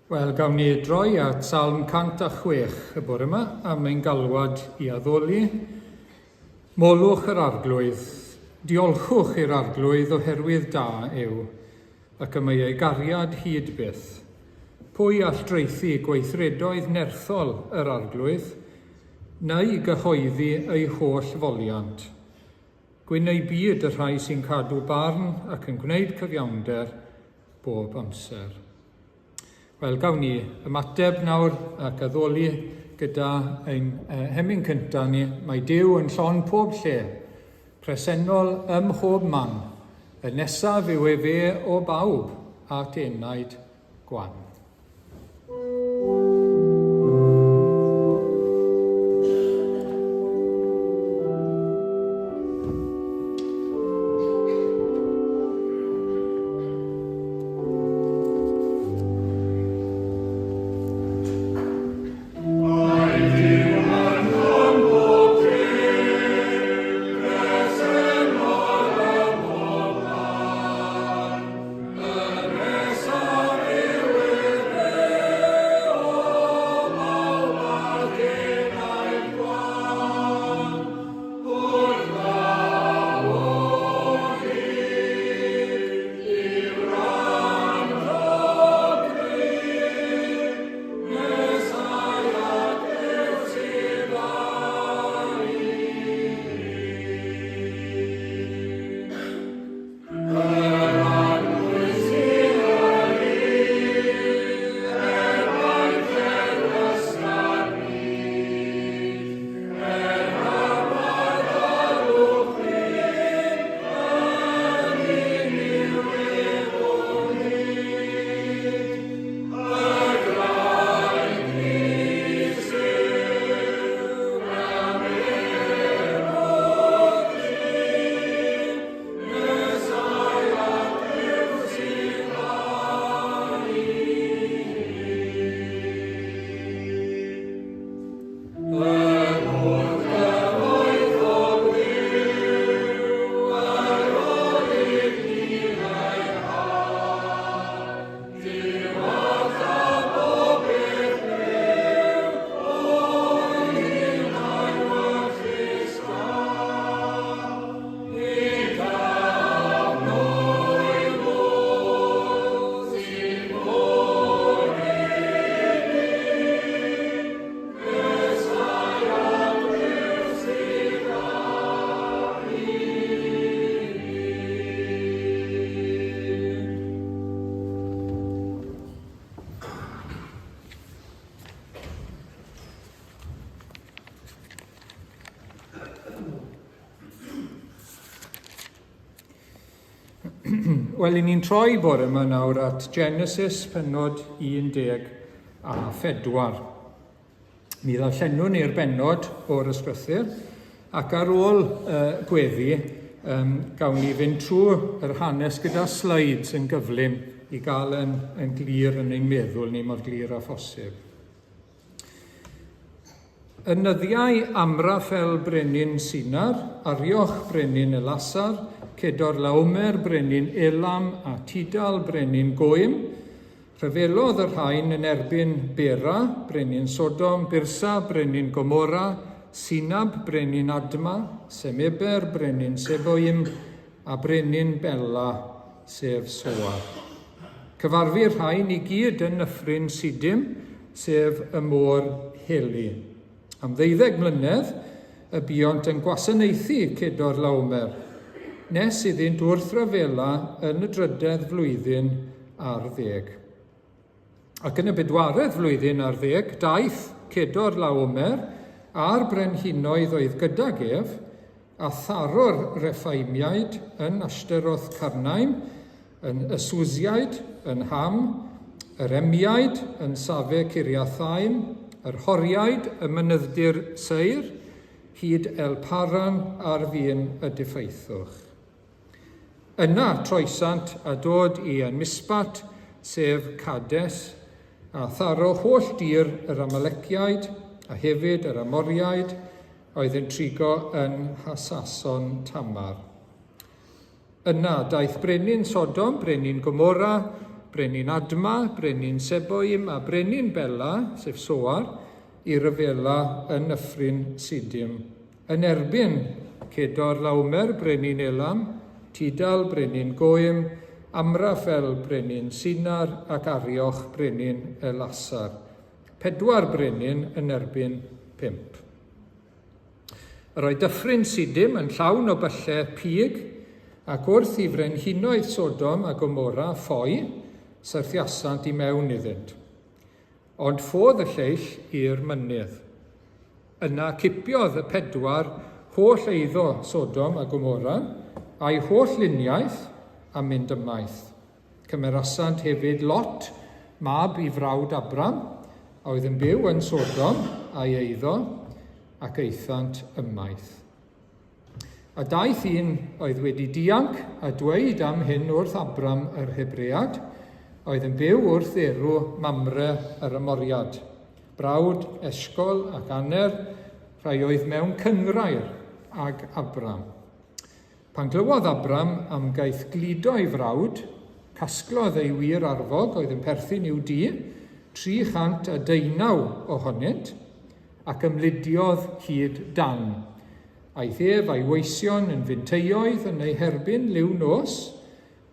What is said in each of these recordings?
Wel, gawn ni droi at Salm 106 y bore yma am ein galwad i addoli. Molwch yr Arglwydd, diolchwch i'r Arglwydd oherwydd da yw, ac y mae ei gariad hyd byth. Pwy all draethu gweithredoedd nerthol yr Arglwydd, neu gyhoeddi ei holl foliant? Gwyn eu byd y rhai sy'n cadw barn ac yn gwneud cyfiawnder bob amser. Wel, gawn ni ymateb nawr ac addoli gyda ein hemyn cyntaf ni. Mae Duw yn llon pob lle, presennol ym mhob man. Y nesaf yw efe o bawb at enaid gwan. Wel, i ni'n troi bore yma nawr at Genesis penod 14. Mi ddarllenwn ni'r bennod o'r ysgrythur, ac ar ôl uh, gweddi, um, gawn ni fynd trwy yr hanes gyda slides yn gyflym i gael yn, yn glir yn ein meddwl ni mor glir â phosib. Yn nyddiau Amraffel brenin Sinar, Arioch brenin Elasar, Cedor Laomer brenin Elam a Tidal brenin Goim, rhyfelodd y rhain yn erbyn Bera brenin Sodom, Birsa brenin Gomorra, Sinab brenin Adma, Semeber brenin Seboim, a brenin Bela, sef Soar. Cyfarfu'r rhain i gyd yn nyffryn Sidim, sef y môr Heli. Am ddeuddeg mlynedd y buont yn gwasanaethu Cedor Laomer, nes iddynt wrthryfela yn y drydedd flwyddyn ar ddeg. Ac yn y bedwaredd flwyddyn ar ddeg, daeth Cedor Laomer a'r brenhinoedd oedd gydag ef, a tharo'r Reffaimiaid yn Ashteroth Carnaim, yn y Susiaid yn Ham, yr Emiaid yn Safe Ciriathaim, yr Horiaid ym mynydd-dir Seir, hyd El Paran ar fin y diffaethwch. Yna troesant a dod i En-mispat, sef Cades, a tharo holl dir yr Amaleciaid, a hefyd yr Amoriaid, oedd yn trigo yng Nghasason Tamar. Yna daeth brenin Sodom, brenin Gomorra, brenin Adma, brenin Seboim a brenin Bela, sef Soar, i ryfela yn nyffryn Sidim, yn erbyn Cedor Laomer, brenin Elam, Tidal, brenin Goim, Amraffel, brenin Sinar, ac Arioch, brenin Elasar. Pedwar brenin yn erbyn pump. Yr oedd dyffryn Sidim yn llawn o byllau pig, ac wrth i frenhinoedd Sodom a Gomorra ffoi, syrthiasant i mewn iddynt. Ond ffodd y lleill i'r mynydd. Yna cipiodd y pedwar holl eiddo Sodom a Gomorra, a'i holl luniaeth, a mynd ymaith. Cymerasant hefyd Lot, mab i frawd Abram, a oedd yn byw yn Sodom, a'i eiddo, ac aethant ymaith. A daeth un oedd wedi dianc a dweud am hyn wrth Abram yr Hebread, oedd yn byw wrth dderw Mamre yr Amoriad, brawd Eshcol ac Aner, rhai oedd mewn cynghrair ag Abram. Pan glywodd Abram am gaethgludo ei frawd, casglodd ei wŷr arfog oedd yn perthyn i'w dŷ, 319 ohonynt, ac ymlidiodd hyd Dan. Aeth ef a'i weision yn finteioedd yn ei herbyn liw nos,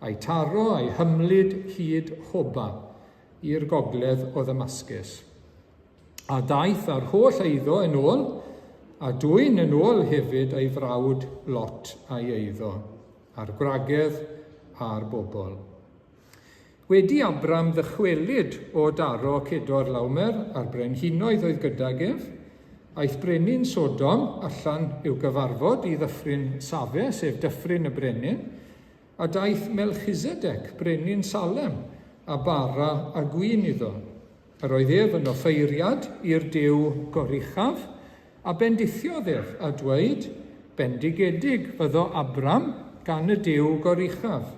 a'i taro a'i hymlid hyd Hoba, i'r gogledd o Ddamascus. A daeth â'r holl eiddo yn ôl, a dwyn yn ôl hefyd ei frawd Lot a'i eiddo, a'r gwragedd a'r bobl. Wedi Abram ddychwelyd o daro Cedor Laomer a'r brenhinoedd oedd gydag ef, aeth brenin Sodom allan i'w gyfarfod i ddyffryn Safe, sef dyffryn y brenin, A daeth Melchisedec, brenin Salem, â bara a gwin iddo. Yr oedd ef yn offeiriad i'r Duw Goruchaf, a bendithiodd ef, a dweud, Bendigedig fyddo Abram gan y Duw Goruchaf,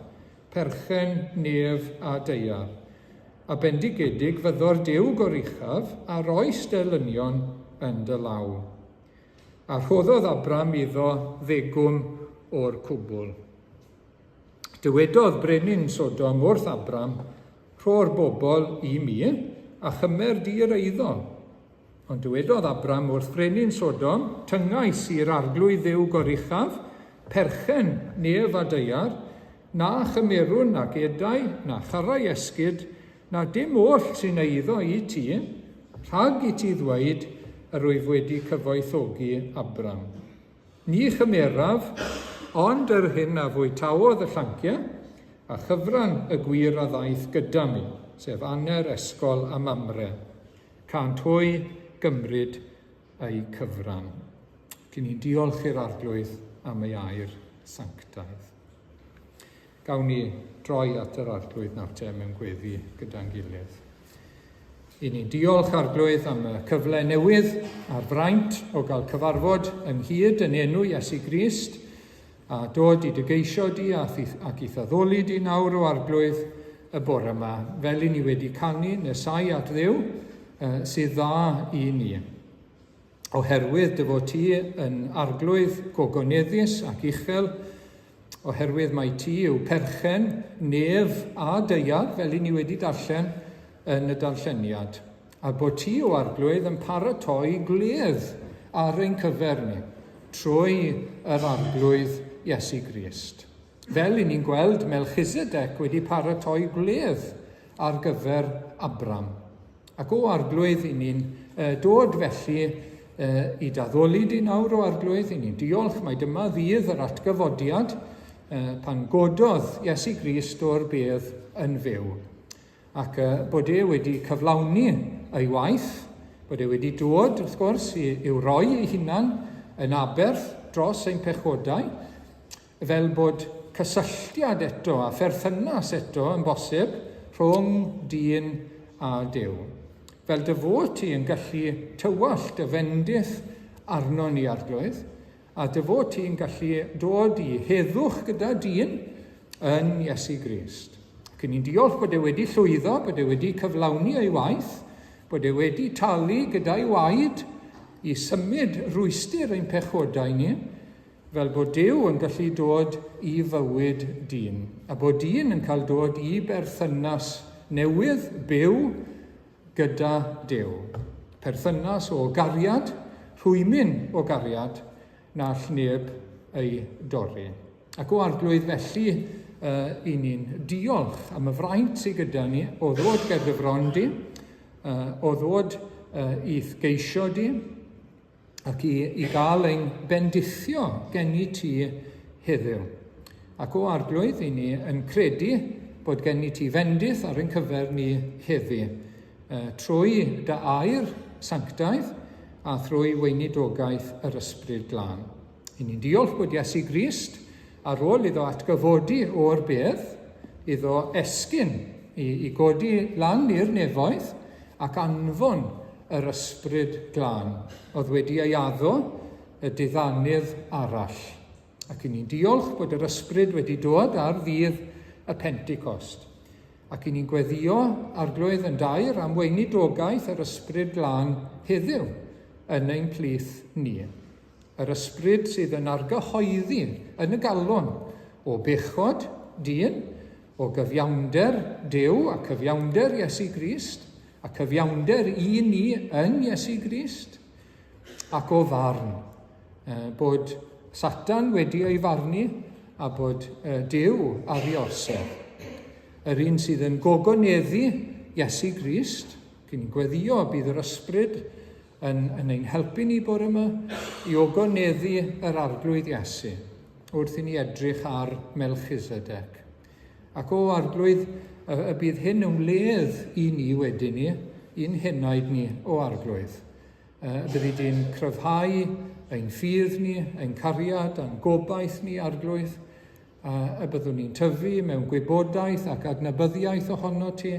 perchen nef a daear. A bendigedig fyddo'r Duw Goruchaf a roes dy elynion yn dy law. A rhoddodd Abram iddo ddegwm o'r cwbl. Dywedodd brenin Sodom wrth Abram, Rho'r bobl i mi, a chymer di'r eiddo. Ond dywedodd Abram wrth frenin Sodom, Tyngais i'r Arglwydd Dduw Goruchaf, perchen nef a daear, na chymerwn nac edau, na charrau esgid, Na dim oll sy'n eiddo i ti, rhag i ti ddweud, Yr wyf wedi cyfoethogi Abram. Ni chymeraf ond yr hyn a fwytaodd y llanciau, a chyfran y gwŷr a ddaeth gyda mi, sef Aner, Escol a Mamre. Cânt hwy gymryd eu cyfran. Cyn ni'n diolch i'r Arglwydd am ei air sanctaidd. Gawn ni droi at yr Arglwydd nawr te mewn gweddi gyda'n gilydd. I ni'n diolch, Arglwydd, am y cyfle newydd a'r fraint o gael cyfarfod ynghyd yn enw Iesu Grist a dod i dy geisio di ac i'th addoli di nawr o Arglwydd y bore yma, fel i ni wedi canu nesau at Dduw sydd dda i ni. Oherwydd dy fod ti yn arglwydd gogoneddus ac uchel, oherwydd mai ti yw perchen nef a daear, fel i ni wedi darllen yn y darlleniad, a bod ti, o arglwydd, yn paratoi gwledd ar ein cyfer ni, trwy yr arglwydd Iesu Grist. Fel i ni'n gweld Melchizedek wedi paratoi gwledd ar gyfer Abram. Ac o Arglwydd, i ni'n dod felly i d'addoli di nawr, o Arglwydd, i ni'n diolch mai dyma ddydd yr atgyfodiad, pan gododd Iesu Grist o'r bedd yn fyw. Ac bod e wedi cyflawni ei waith, bod e wedi dod, wrth gwrs, i'w roi ei hunan yn aberth dros ein pechodau, fel bod cysylltiad eto a pherthynas eto yn bosib rhwng dyn a Duw. Fel dy fod ti yn gallu tywallt dy fendith arno ni, Arglwydd, a dy fod ti'n gallu dod i heddwch gyda dyn, yn Iesu Grist. Ac ni'n diolch bod e wedi llwyddo, bod e wedi cyflawni ei waith, bod e wedi talu gyda'i waed i symud rwystr ein pechodau ni, fel bod Duw yn gallu dod i fywyd dyn, a bod dyn yn cael dod i berthynas newydd, byw, gyda Duw. Perthynas o gariad, rhwymyn o gariad, na all neb ei dorri. Ac o Arglwydd felly, uh, i ni'n diolch am y fraint sydd gyda ni o ddod ger dy fron di, uh, o ddod uh, i'th geisio di, ac i, i gael ein bendithio gen i ti heddiw. Ac o Arglwydd, i ni yn credu bod gen i ti fendith ar ein cyfer ni heddi, trwy dy air sanctaidd a thrwy weinidogaeth yr Ysbryd Glân. I ni'n diolch bod Iesu Grist, ar ôl iddo atgyfodi o'r bedd, iddo esgyn i, i godi lan i'r nefoedd ac anfon yr Ysbryd Glân, oedd wedi ei addo y diddanydd arall. Ac i ni'n diolch bod yr Ysbryd wedi dod ar ddydd y Pentecost. Ac i ni'n gweddio Arglwydd yn daer am weinidogaeth yr Ysbryd Glân heddiw yn ein plith ni. Yr Ysbryd sydd yn argyhoeddi yn y galon o bechod dyn, o gyfiawnder Duw a cyfiawnder Iesu Grist, a cyfiawnder i ni yn Iesu Grist, ac o farn, bod Satan wedi ei farnu a bod Duw ar ei orsedd. Yr un sydd yn gogoneddu Iesu Grist, cyn gweddio bydd yr ysbryd yn, yn ein helpu ni bore yma i ogoneddu yr Arglwydd Iesu wrth i ni edrych ar Melchizedek. Ac o Arglwydd, y, y bydd hyn yn wledd i ni wedyn ni, i'n henaid ni, o Arglwydd. Y byddi di'n cryfhau ein ffydd ni, ein cariad a'n gobaith ni, Arglwydd, a y byddwn ni'n tyfu mewn gwybodaeth ac adnabyddiaeth ohono ti,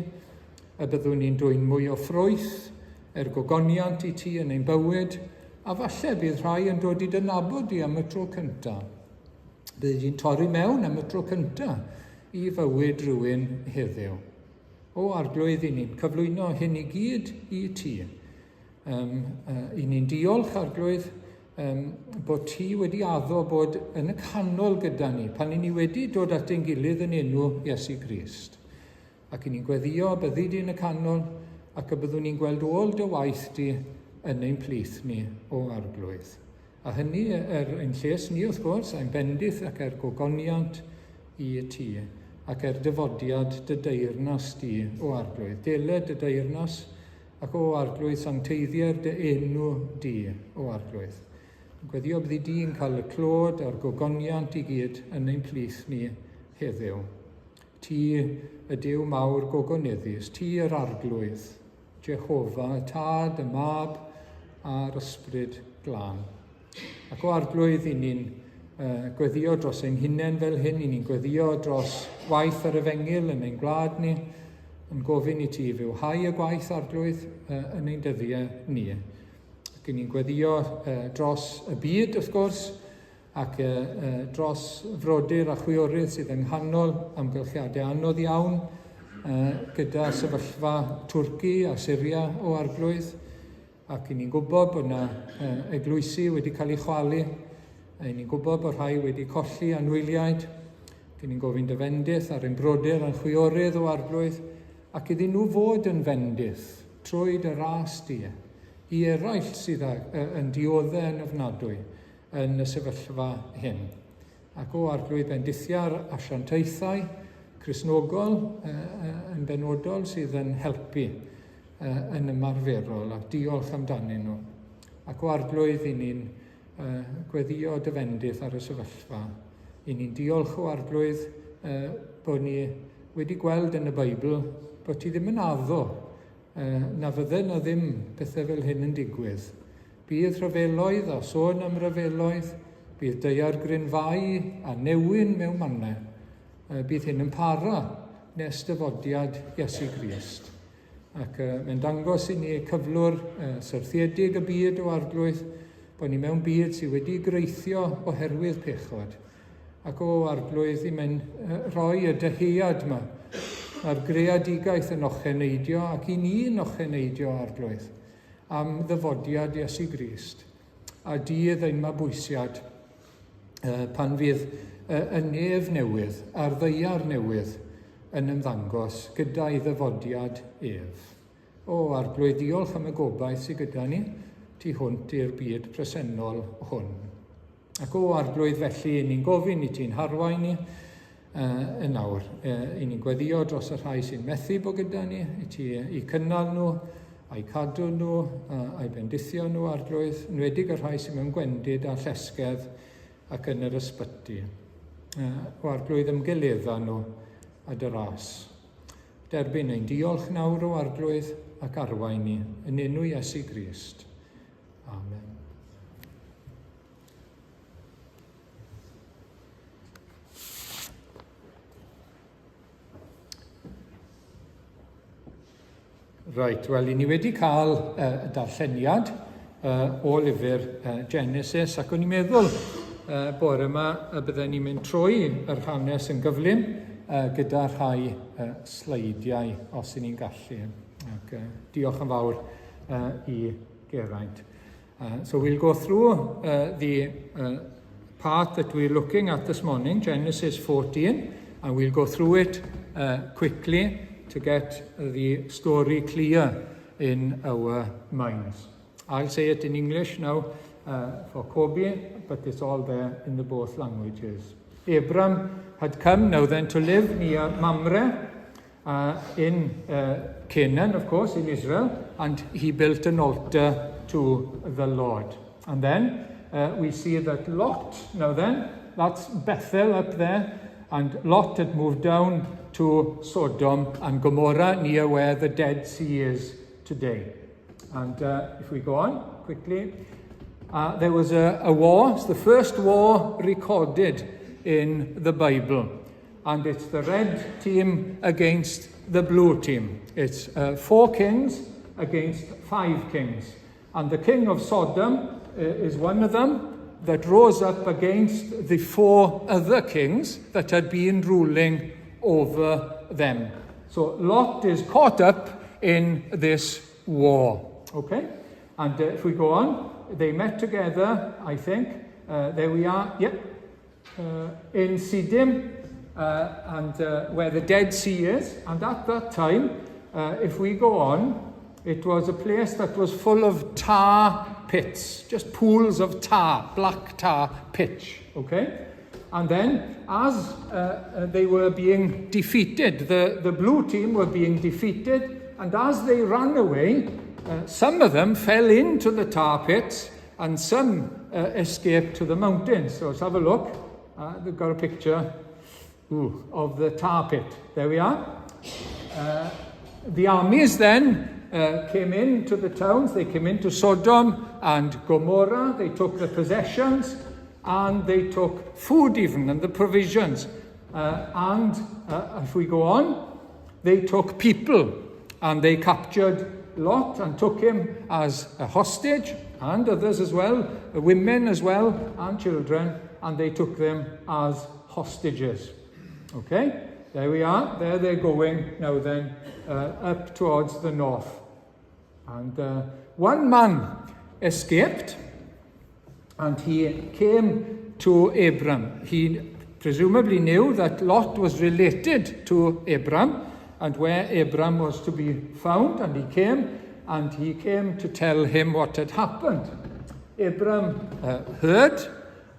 y byddwn ni'n dwyn mwy o ffrwyth er gogoniant i ti yn ein bywyd, a falle bydd rhai yn dod i dy nabod di am y tro cyntaf. Byddi di'n torri mewn am y tro cyntaf i fywyd rhywun heddiw. O Arglwydd, i ni'n cyflwyno hyn i gyd i ti. Um, uh, I ni'n diolch, Arglwydd, um, bod ti wedi addo bod yn y canol gyda ni, pan i ni wedi dod at ein gilydd yn enw Iesu Grist. Ac i ni'n gweddio byddi di yn y canol, ac y byddwn ni'n gweld ôl dy waith di yn ein plith ni, o Arglwydd. A hynny er ein lles ni, wrth gwrs, ein bendith ac er gogoniant i ti, ac er dyfodiad dy deyrnas di, o Arglwydd. Dele dy deyrnas, Ac o Arglwydd, sancteiddier dy enw di, o Arglwydd. Yn gweddio byddi di'n cael y clod a'r gogoniant i gyd yn ein plith ni heddiw. Ti, y Duw mawr gogoneddus, ti yr Arglwydd, Jehofa, y Tad, y Mab a'r Ysbryd Glân. Ac o Arglwydd, i ni'n uh, gweddio dros ein hunain fel hyn, i ni'n gweddio dros waith yr efengyl yn ein gwlad ni, yn gofyn i ti fywhau y gwaith Arglwydd uh, yn ein dyddiau ni. Ac i ni'n gweddio uh, dros y byd, wrth gwrs, ac uh, uh, dros frodyr a chwiorydd sydd yng nghanol amgylchiadau anodd iawn, uh, gyda sefyllfa Twrci a Syria o Arglwydd. Ac i ni'n gwybod bod yna eglwysi wedi cael eu chwalu, a i ni'n gwybod bod rhai wedi colli anwyliaid, ac i ni'n gofyn dy fendith ar ein brodyr a'n chwiorydd o Arglwydd, ac iddyn nhw fod yn fendith trwy dy ras di, i eraill sydd â, yn dioddau yn ofnadwy yn y sefyllfa hyn. Ac o Arglwydd bendithia'r asiantaethau Cristnogol yn benodol sydd yn helpu yn ymarferol a diolch amdanyn nhw. Ac o Arglwydd, i ni'n gweddio dy fendith ar y sefyllfa. I ni'n diolch o Arglwydd bod ni wedi gweld yn y Beibl bod ti ddim yn addo na fydde na ddim pethau fel hyn yn digwydd. Bydd rhyfeloedd a sôn am ryfeloedd, bydd daeargrynfâu a newyn mewn mannau. Bydd hyn yn para nes dyfodiad Iesu Grist. Ac uh, mae'n dangos i ni cyflwr uh, syrthiedig y byd o Arglwydd, bod ni mewn byd sydd wedi greithio oherwydd pechod. Ac o Arglwydd, i mewn rhoi y dyhead yma. Mae'r greadigaeth yn ocheneidio ac i ni'n ocheneidio, Arglwydd, am ddyfodiad Iesu Grist a dydd ein mabwysiad pan fydd y nef newydd a'r ddaear newydd yn ymddangos gyda'i ddyfodiad ef. O, Arglwydd, diolch am y gobaith sydd gyda ni tu hwnt i'r byd presennol hwn. Ac o, Arglwydd, felly, ni'n gofyn i ti'n harwain ni yn awr. I ni'n gweddio dros y rhai sy'n methu bod gyda ni, i ti i cynnal nhw, a'i cadw nhw, a'i bendithio nhw, Arglwydd, enwedig y rhai sy'n mewn gwendid a llesgedd ac yn yr ysbyty. O, Arglwydd, ymgeledda nhw a dy ras. Derbyn ein diolch nawr, o Arglwydd, ac arwain ni, yn enw Iesu Grist. Amen. Right, wel, i ni wedi cael darlleniad o lyfr Genesis, ac o'n i'n meddwl bore yma y bydden ni'n mynd trwy yr hanes yn gyflym gyda rhai sleidiau, os y'n ni'n gallu. Ac diolch yn fawr i Geraint. So we'll go through the part that we're looking at this morning, Genesis 14, and we'll go through it quickly to get the story clear in our minds. I'll say it in English now for Kobe, but it's all there in the both languages. Abram had come now then to live near Mamre, in Canaan, of course, in Israel, and he built an altar to the Lord. And then we see that Lot, now then, that's Bethel up there, and Lot had moved down to Sodom and Gomorrah, near where the Dead Sea is today. And if we go on quickly, there was a war, it's the first war recorded in the Bible. And it's the red team against the blue team. It's 4 kings against 5 kings. And the king of Sodom is one of them that rose up against the 4 other kings that had been ruling over them. So Lot is caught up in this war. Okay? And if we go on, they met together, I think. There we are. Yep. In Siddim, and where the Dead Sea is. And at that time, if we go on, it was a place that was full of tar pits, just pools of tar, black tar pitch, okay? And then, as they were being defeated, the blue team were being defeated, and as they ran away, some of them fell into the tar pits, and some escaped to the mountains. So let's have a look. They've got a picture of the tar pit. There we are. The armies then came into the towns. They came into Sodom and Gomorrah. They took the possessions and they took food even and the provisions. And if we go on, they took people and they captured Lot and took him as a hostage, and others as well, women as well, and children, and they took them as hostages. Okay, there we are. There they're going now then, up towards the north. And one man escaped, and he came to Abram. He presumably knew that Lot was related to Abram and where Abram was to be found, and he came to tell him what had happened. Abram heard,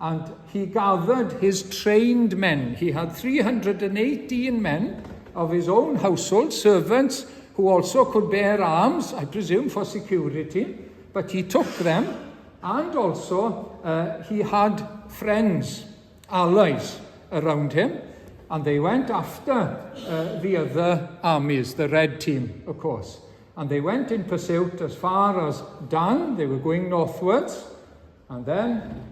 and he gathered his trained men. He had 318 men of his own household, servants who also could bear arms, I presume for security, but he took them, and also he had friends, allies around him, and they went after the other armies, the red team, of course. And they went in pursuit as far as Dan. They were going northwards, and then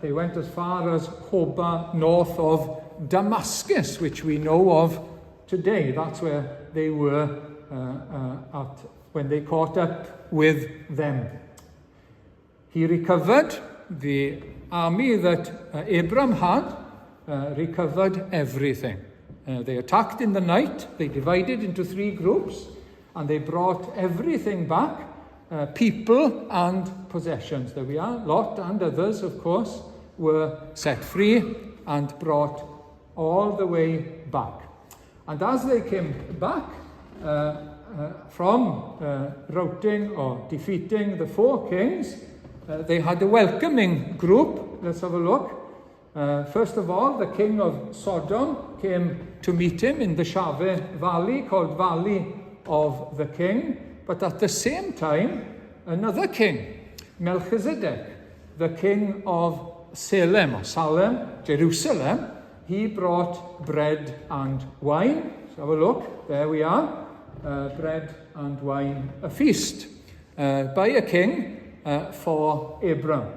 they went as far as Hobah, north of Damascus, which we know of today. That's where they were at when they caught up with them. He recovered the army that Abram had, recovered everything. They attacked in the night, they divided into three groups, and they brought everything back, people and possessions. There we are. Lot and others, of course, were set free and brought all the way back. And as they came back from routing or defeating the four kings, they had a welcoming group. Let's have a look. First of all, the king of Sodom came to meet him in the Shaveh Valley, called Valley of the King. But at the same time, another king, Melchizedek, the king of Salem, or Salem, Jerusalem, he brought bread and wine. So have a look, there we are, bread and wine, a feast by a king for Abram.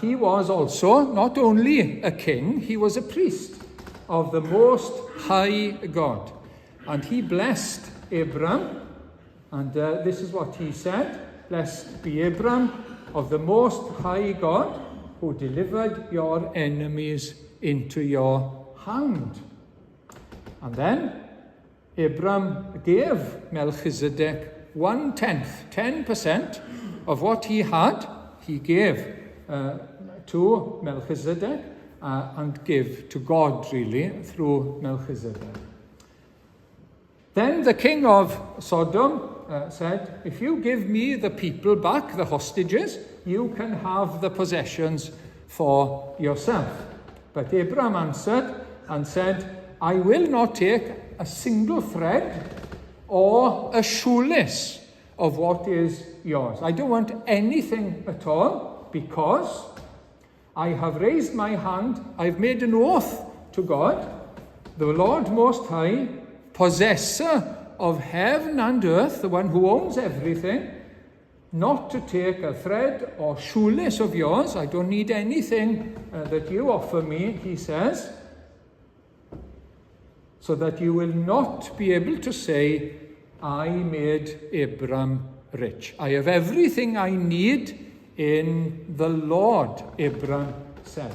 He was also not only a king, he was a priest of the Most High God. And he blessed Abram, and this is what he said: Blessed be Abram of the Most High God, who delivered your enemies into your hand. And then Abram gave Melchizedek 1/10, 10% of what he had, he gave to Melchizedek and gave to God, really, through Melchizedek. Then the king of Sodom said, if you give me the people back, the hostages, you can have the possessions for yourself. But Abram answered and said, I will not take a single thread or a shoelace of what is yours. I don't want anything at all, because I have raised my hand, I've made an oath to God, the Lord Most High, possessor of heaven and earth, the one who owns everything, not to take a thread or shoelace of yours. I don't need anything that you offer me, he says, so that you will not be able to say, I made Abram rich. I have everything I need in the Lord, Abram said.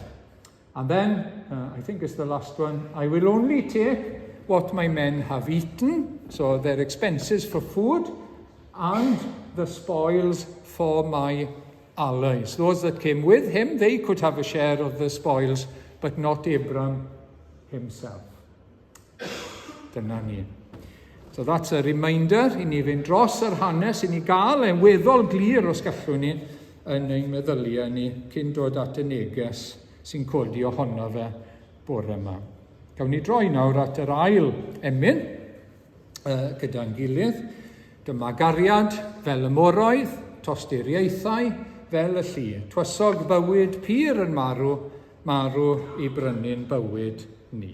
And then, I think it's the last one, I will only take what my men have eaten, so their expenses for food, and the spoils for my allies. Those that came with him, they could have a share of the spoils, but not Abram himself. Dyna ni. So that's a reminder i ni fynd dros yr hanes, i ni gael e'n weddol glir os gallwn ni yn ein meddyliau ni cyn dod at y neges sy'n codi ohono fe bore yma. Gawn ni droi nawr at yr ail emyn gyda'n gilydd. Dyma gariad fel y moroedd, tosturiaethau fel y llu. Twysog bywyd pur yn marw, marw i brynu'n bywyd ni.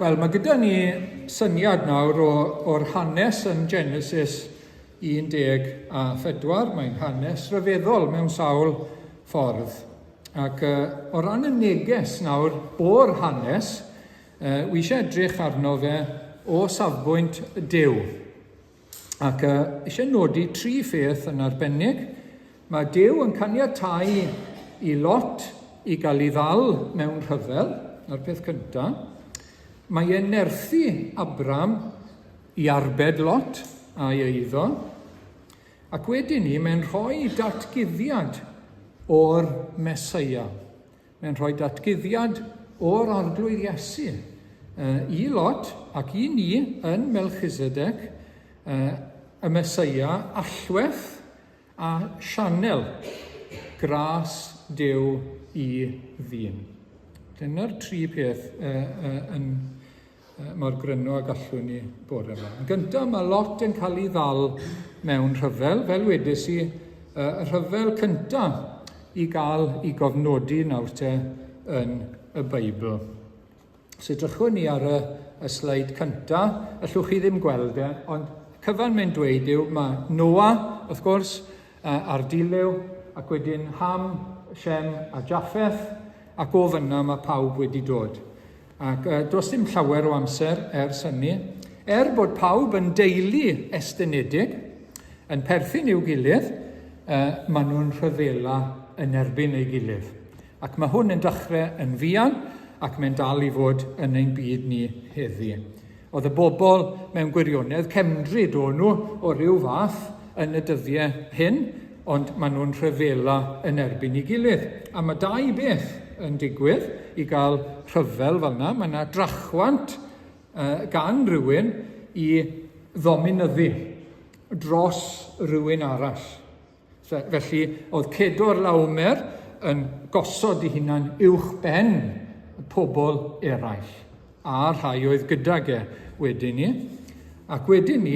Wel, mae gyda ni syniad nawr o, o'r hanes yn Genesis 14. Mae'n hanes rhyfeddol mewn sawl ffordd. Ac uh, o ran y neges nawr o'r hanes, uh, wi eisiau edrych arno fe o safbwynt Duw. Ac uh, eisiau nodi tri pheth yn arbennig. Mae Duw yn caniatáu i Lot i gael ei ddal mewn rhyfel, na'r peth cyntaf. Mae e'n nerthu Abram i arbed Lot a'i eiddo. Ac wedyn ni, mae'n rhoi datguddiad o'r Mesoea. Mae'n rhoi datguddiad o'r Arglwydd Iesu i Lot ac i ni yn Melchizedek, y Mesoea allwedd a sianel gras Duw i ddyn. Dyna'r tri peth yn mor gryno a gallwn ni bore yma. Yn gyntaf, mae Lot yn cael ei ddal mewn rhyfel, fel wedes i, y rhyfel cyntaf i gael ei gofnodi nawr te yn y Beibl. So edrychwn ni ar y, y sleid cyntaf, allwch chi ddim gweld e, ond cyfan mae'n dweud yw mae Noa, wrth gwrs, a'r dilyw, ac wedyn Ham, Shem a Japheth, ac o fyna mae pawb wedi dod. Ac does dim llawer o amser ers hynny. Er bod pawb yn deulu estynedig, yn perthyn i'w gilydd, uh, maen nhw'n rhyfela yn erbyn ei gilydd. Ac mae hwn yn dechrau yn fuan ac mae'n dal i fod yn ein byd ni heddi. Oedd y bobl mewn gwirionedd cefndryd o'n nhw o ryw fath yn y dyddiau hyn, ond maen nhw'n rhyfela yn erbyn ei gilydd. A mae dau beth yn digwydd i gael rhyfel fel yna. Mae yna drachwant uh, gan rhywun i ddominyddu dros rhywun arall. Felly, oedd Cedor Laomer yn gosod ei hunan uwch ben y pobl eraill, a'r rhai oedd gydag e wedyn ni. Ac wedyn ni,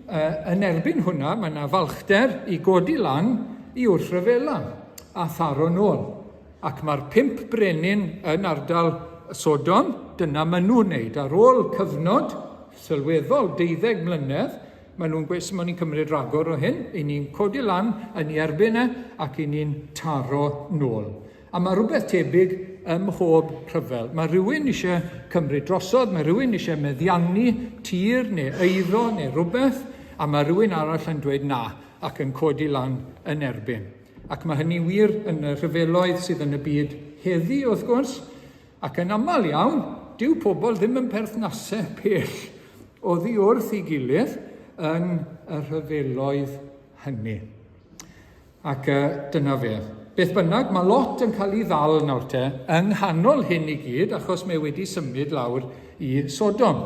yn erbyn hwnna, mae yna falchder i godi lan i wrthryfela a tharo nôl. Ac mae'r pump brenin yn ardal Sodom, dyna maen nhw'n wneud. Ar ôl cyfnod sylweddol, deuddeg mlynedd, Maen nhw'n gweud, sut ni'n cymryd rhagor o hyn, i ni'n codi lan yn ei erbyn e ac i ni'n taro nôl. A mae rhywbeth tebyg ym mhob rhyfel. Mae rhywun eisiau cymryd drosodd, mae rhywun eisiau meddiannu tir neu eiddo neu rhywbeth, a mae rhywun arall yn dweud na ac yn codi lan yn erbyn. Ac mae hynny wir yn y rhyfeloedd sydd yn y byd heddi, wrth gwrs, Ac yn aml iawn, dyw pobl ddim yn perthnasau pell oddi wrth ei gilydd yn y rhyfeloedd hynny. Ac uh, dyna fe. Beth bynnag, mae lot yn cael ei ddal nawr te yng nghanol hyn i gyd, achos mae wedi symud lawr i Sodom.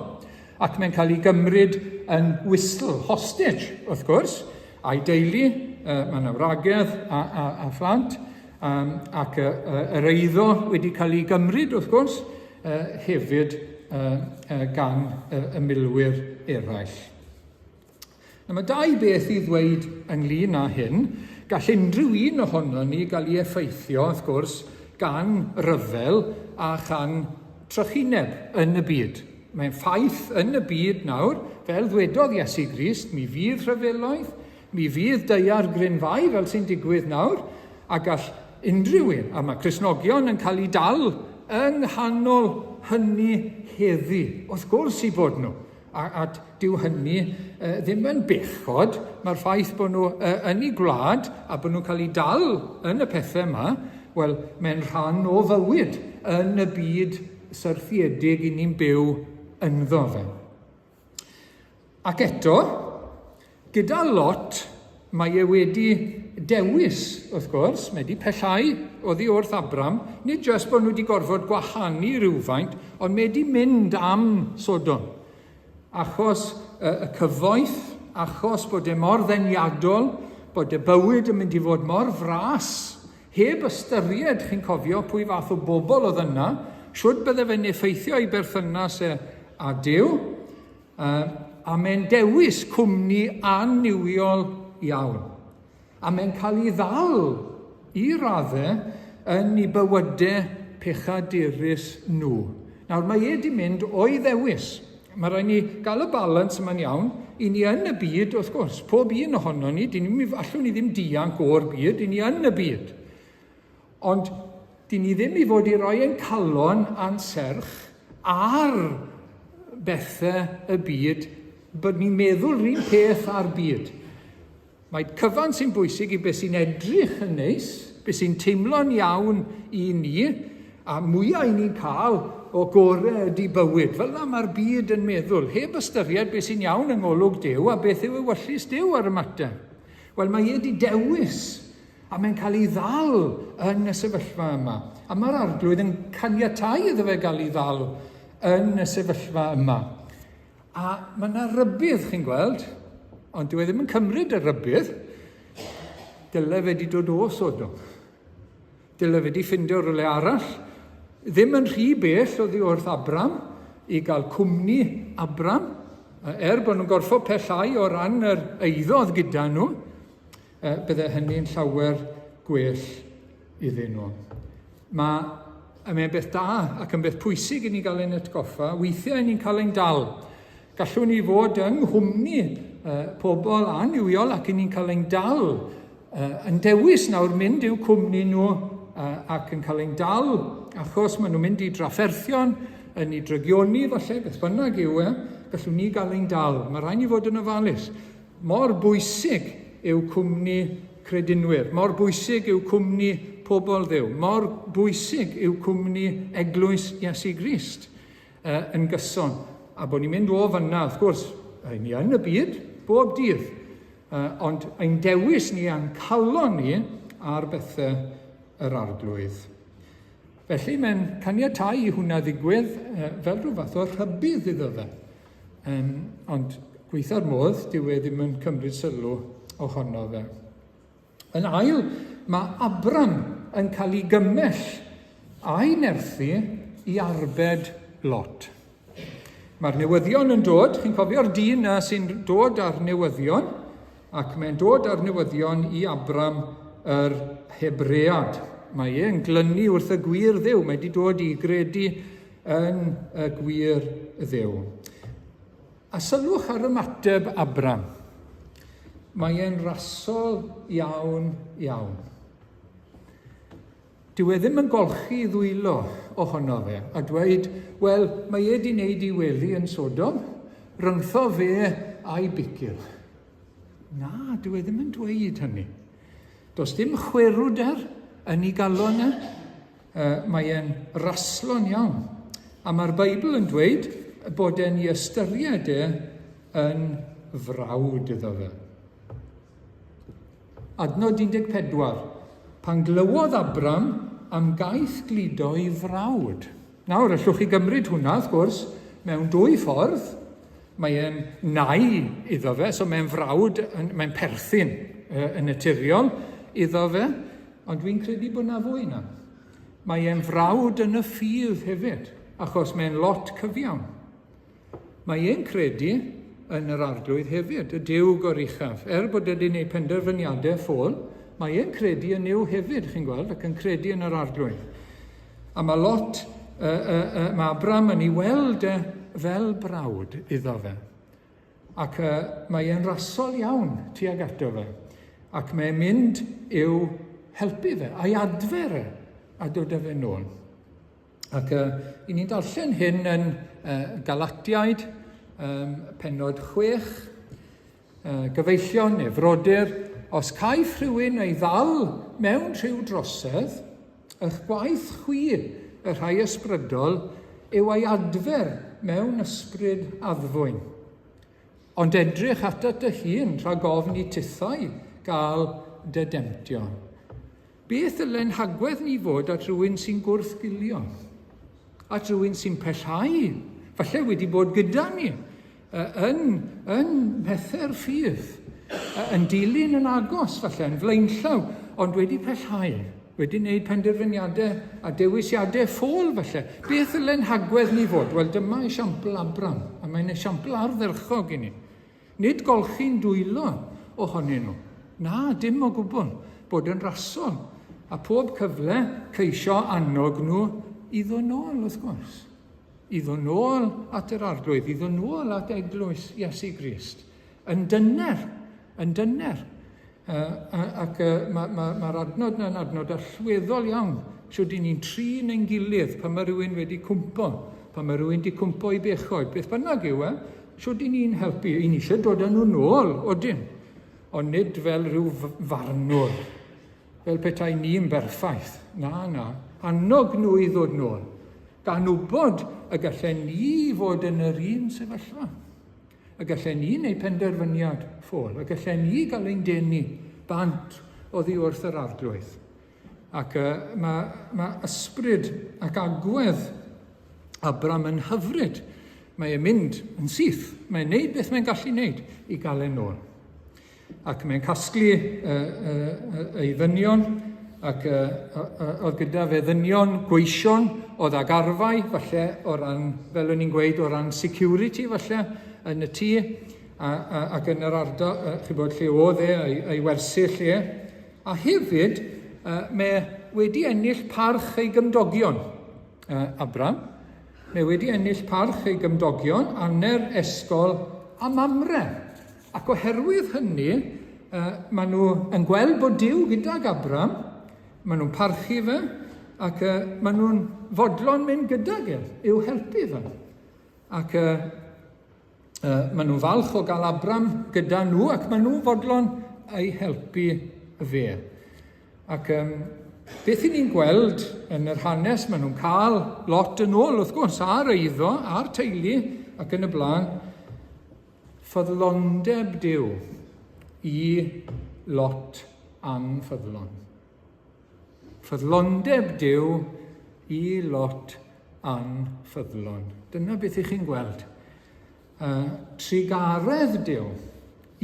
Ac mae'n cael ei gymryd yn whistle, hostage, wrth gwrs, a'i deulu, uh, mae yna wragedd a, a, a phlant, Um, ac y, y, yr eiddo wedi cael ei gymryd, wrth gwrs, uh, hefyd uh, uh, gan y, y milwyr eraill. Na, mae dau beth i ddweud ynglyn â hyn. Gall unrhyw un ohono ni gael ei effeithio, wrth gwrs, gan ryfel a chan trychineb yn y byd. Mae'n ffaith yn y byd nawr, fel ddwedodd Iesu Grist, mi fydd rhyfeloedd, Mi fydd daear gryn fai fel sy'n digwydd nawr, a gall unrhyw un, a mae Cristnogion yn cael eu dal yng nghanol hynny heddi, wrth gwrs i bod nhw. A, a dyw hynny uh, ddim yn bechod, mae'r ffaith bod nhw uh, yn eu gwlad a bod nhw'n cael eu dal yn y pethau yma, wel, mae'n rhan o fywyd yn y byd syrthiedig i ni'n byw ynddo fe. Ac eto, gyda Lot, mae e wedi dewis, wrth gwrs, mae wedi pellhau oddi wrth Abram, nid jyst bod nhw wedi gorfod gwahanu rhywfaint, ond mae wedi mynd am Sodom. Achos y, y cyfoeth, achos bod e mor ddeniadol, bod y bywyd yn mynd i fod mor fras, heb ystyried, chi'n cofio, pwy fath o bobl oedd yna, shwd bydde fe'n effeithio ei berthynas e â Duw, uh, a mae'n dewis cwmni annuwiol iawn. A mae'n cael ei ddal i raddau yn ei bywydau pechadurus nhw. Nawr, mae e di mynd o'i ddewis. Mae rhaid ni gael y balans yma'n iawn. I ni yn y byd, wrth gwrs, pob un ohono ni, dyn ni, allwn ni ddim dianc o'r byd, i ni yn y byd. Ond dyn ni ddim i fod i roi ein calon a'n serch ar bethau y byd, bod ni'n meddwl rhywun peth ar byd. Mae cyfan sy'n bwysig i beth sy'n edrych yn neis, beth sy'n teimlo'n iawn i ni, a mwyaf i ni'n cael o gore ydy bywyd. Fel yna mae'r byd yn meddwl, heb ystyried beth sy'n iawn yng ngolwg Duw a beth yw ewyllys Duw ar y mater. Wel, mae e wedi dewis, a mae'n cael ei ddal yn y sefyllfa yma. A mae'r arglwydd yn caniatau iddo fe gael ei ddal yn y sefyllfa yma. A mae yna rybudd, chi'n gweld, ond dyw e ddim yn cymryd y rybudd. Dyle fe wedi dod o Sodom. Dyle fe wedi ffindio rhywle arall. Ddim yn rhy bell oddi wrth Abram i gael cwmni Abram. Er bod nhw'n gorfod pellau o ran yr eiddo oedd gyda nhw, bydde hynny'n llawer gwell iddyn nhw. Mae, a mae'n beth da ac yn beth pwysig i ni gael ein atgoffa, weithiau ni'n cael ein dal. Gallwn ni fod yng nghwmni uh, pobl annuwiol ac i ni'n cael ein dal uh, yn dewis nawr mynd i'w cwmni nhw uh, ac yn cael ein dal achos maen nhw'n mynd i drafferthion, yn ei drygioni falle, beth bynnag yw e, gallwn ni gael ein dal. Mae rhaid ni fod yn ofalus. Mor bwysig yw cwmni credinwyr, mor bwysig yw cwmni pobl Dduw, mor bwysig yw cwmni eglwys Iesu Grist uh, yn gyson. A bod ni'n mynd o fyna, wrth gwrs, ni yn y byd bob dydd, uh, ond ein dewis ni a'n calon ni ar bethau yr arglwydd. Felly mae'n caniatau i hwnna ddigwydd uh, fel rhyw fath o rhybudd iddo fe. Um, ond gweitha'r modd, dyw e ddim yn cymryd sylw ohono fe. Yn ail, mae Abram yn cael ei gymell a'i nerthu i arbed Lot. Mae'r newyddion yn dod, chi'n cofio'r dyn na sy'n dod â'r newyddion, ac mae'n dod â'r newyddion i Abram yr Hebread. Mae e'n glynu wrth y gwir ddew, mae wedi dod i gredu yn y gwir ddew. A sylwch ar ymateb Abram. Mae e'n rasol iawn, iawn. Dyw e ddim yn golchi ddwylo ohono fe a dweud, wel, mae e di wneud i wely yn Sodom, rhyngtho fe a'i bicil. Na, dyw e ddim yn dweud hynny. Does dim chwerwder yn ei galon e. Mae e'n raslon iawn. A mae'r Beibl yn dweud bod e'n ei ystyried e yn frawd iddo fe. Adnod 14. Pan glywodd Abram am gaeth gludo ei frawd. Nawr, allwch chi gymryd hwnna, wrth gwrs, mewn dwy ffordd. Mae e'n nai iddo fe, so mae'n frawd, mae'n perthyn yn naturiol iddo fe. Ond dwi'n credu bod 'na fwy na. Mae e'n frawd yn y ffydd hefyd, achos mae'n lot cyfiawn. Mae e'n credu yn yr arglwydd hefyd, y Duw goruchaf. Er bod e wedi gwneud penderfyniadau ffôl, mae e'n credu yn Nuw hefyd, chi'n gweld, ac yn credu yn yr arglwydd. A mae lot, uh, uh, uh, mae Abram yn ei weld e fel brawd iddo fe. Ac uh, mae e'n rasol iawn tuag ato fe. Ac mae'n mynd i'w helpu fe, a'i adfer e, a dod â fe nôl. Ac uh, i ni'n darllen hyn yn uh, Galatiaid, um, penod 6, uh, gyfeillion neu frodyr, os caiff rhywun ei ddal mewn rhyw drosedd, eich gwaith chwi, y rhai ysbrydol, yw ei adfer mewn ysbryd addfwyn. Ond edrych atat dy hun rhag ofn i tithau gael dy demtio. Beth ddyle'n hagwedd ni fod at rhywun sy'n gwrthgilio? At rhywun sy'n pellhau? Falle wedi bod gyda ni yn, yn mhethau'r ffydd, yn dilyn yn agos, falle, yn flaenllaw, ond wedi pellhau, wedi wneud penderfyniadau a dewisiadau ffôl, falle. Beth ddyle'n hagwedd ni fod? Wel, dyma esiampl Abram, a mae'n esiampl ardderchog i ni. Nid golchi'n dwylo ohonyn nhw. Na, dim o gwbl. Bod yn rasol. A pob cyfle ceisio annog nhw i ddod nôl, wrth gwrs. I ddod nôl at yr Arglwydd, i ddod nôl at eglwys Iesu Grist. Yn dyner, yn dyner. Ac mae'r ma, ma, ma adnod yna'n adnod allweddol iawn. Shwt i ni'n trin ein gilydd pan mae rhywun wedi cwmpo, pan mae rhywun wedi cwmpo i bechod, beth bynnag yw e, shwt i ni'n helpu. I ni eisiau dod â nhw nôl, odyn, ond nid fel rhyw farnwr, fel petai ni'n berffaith. Na, na. Annog nhw i ddod nôl, gan wybod y gallen ni fod yn yr un sefyllfa. Y gallen ni wneud penderfyniad ffôl, y gallen ni gael ein denu bant oddi wrth yr Arglwydd. Ac uh, mae, mae ysbryd ac agwedd Abram yn hyfryd. Mae e'n mynd yn syth. Mae'n neud beth mae'n gallu neud i gael e'n ôl. Ac mae'n casglu uh, uh, ei ddynion, ac uh, uh, oedd gyda fe ddynion gweision oedd ag arfau, falle o ran, fel o'n i'n gweud, o ran security falle, yn y tŷ, a, a, ac yn yr ardal, uh, chi bod lle oedd e, ei, ei wersyll e. A hefyd, uh, mae wedi ennill parch ei gymdogion, uh, Abram. Mae wedi ennill parch ei gymdogion, Aner, Esgol a Mamre. Ac oherwydd hynny, uh, maen nhw yn gweld bod Duw gydag Abram, maen nhw'n parchu fe, ac uh, maen nhw'n fodlon mynd gydag e, i'w helpu fe. Ac uh, uh, maen nhw'n falch o gael Abram gyda nhw, ac maen nhw'n fodlon ei helpu fe. Ac um, beth i ni'n gweld yn yr hanes, maen nhw'n cael lot yn ôl, wrth gwrs, ar eiddo, a'r teulu, ac yn y blaen. Ffyddlondeb Duw i Lot anffyddlon. Ffyddlondeb Duw i Lot anffyddlon. Dyna beth ych chi'n gweld. Uh, trugaredd Duw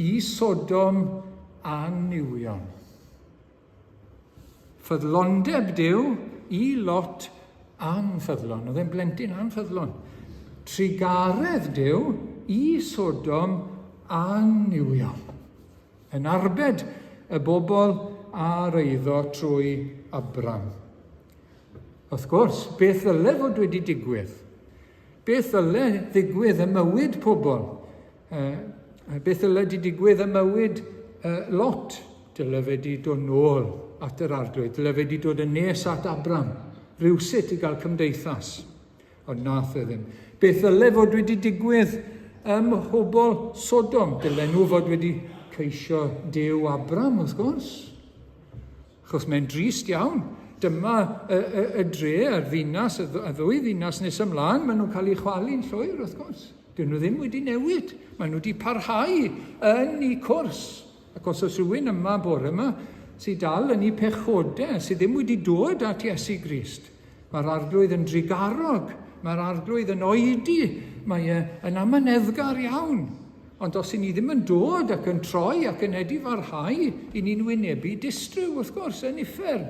i Sodom a Nuwion. Ffyddlondeb Duw i Lot anffyddlon. Oedd e'n blentyn anffyddlon. Trugaredd Duw i Sodom a Nuwion. Yn arbed y bobl a'r eiddo trwy Abram. Wrth gwrs, beth ddyle fod wedi digwydd? Beth ddyle ddigwydd ym mywyd pobl? Uh, beth ddyle di digwydd ym mywyd uh, Lot? Dyle fe di dod nôl at yr arglwydd. Dyle fe di dod yn nes at Abram, rhywsut i gael cymdeithas. Ond nath e ddim. Beth ddyle fod wedi digwydd ym mhobl Sodom? Dyle nhw fod wedi ceisio Duw Abram, wrth gwrs. Achos mae'n drist iawn. Dyma y, y, y dre, y ddinas, y, y ddwy ddinas nes ymlaen, maen nhw'n cael eu chwalu'n llwyr, wrth gwrs. Dyn nhw ddim wedi newid. Maen nhw wedi parhau yn eu cwrs. Ac os oes rhywun yma bore yma sydd dal yn eu pechodau, sydd ddim wedi dod at Iesu Grist, mae'r arglwydd yn drugarog, mae'r arglwydd yn oedi, mae e yn amyneddgar iawn. Ond os i ni ddim yn dod ac yn troi ac yn edifarhau, i ni'n wynebu distryw, wrth gwrs, yn uffern.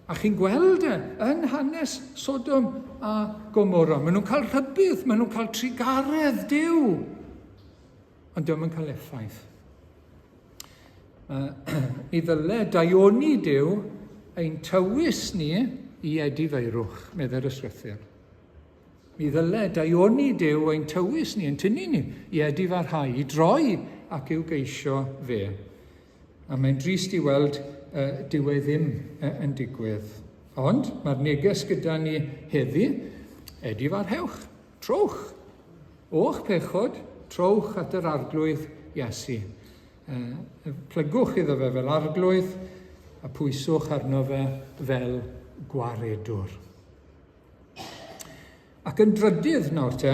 A chi'n gweld e yn hanes Sodom a Gomorra. Maen nhw'n cael rhybudd, maen nhw'n cael trugaredd Duw. Ond diolch yn cael effaith. Mi ddyle daioni Duw ein tywys ni i edifeirwch, meddai'r ysgrythur. Mi ddyle daioni Duw ein tywys ni, ein tynnu ni i edifarhau, i droi ac i'w geisio fe. A mae'n drist i weld uh, dyw e ddim uh, yn digwydd. Ond mae'r neges gyda ni heddi, edifarhewch, trowch. O'ch pechod, trowch at yr Arglwydd Iesu. Uh, plygwch iddo fe fel Arglwydd a pwyswch arno fe fel gwaredwr. Ac yn drydydd nawr te,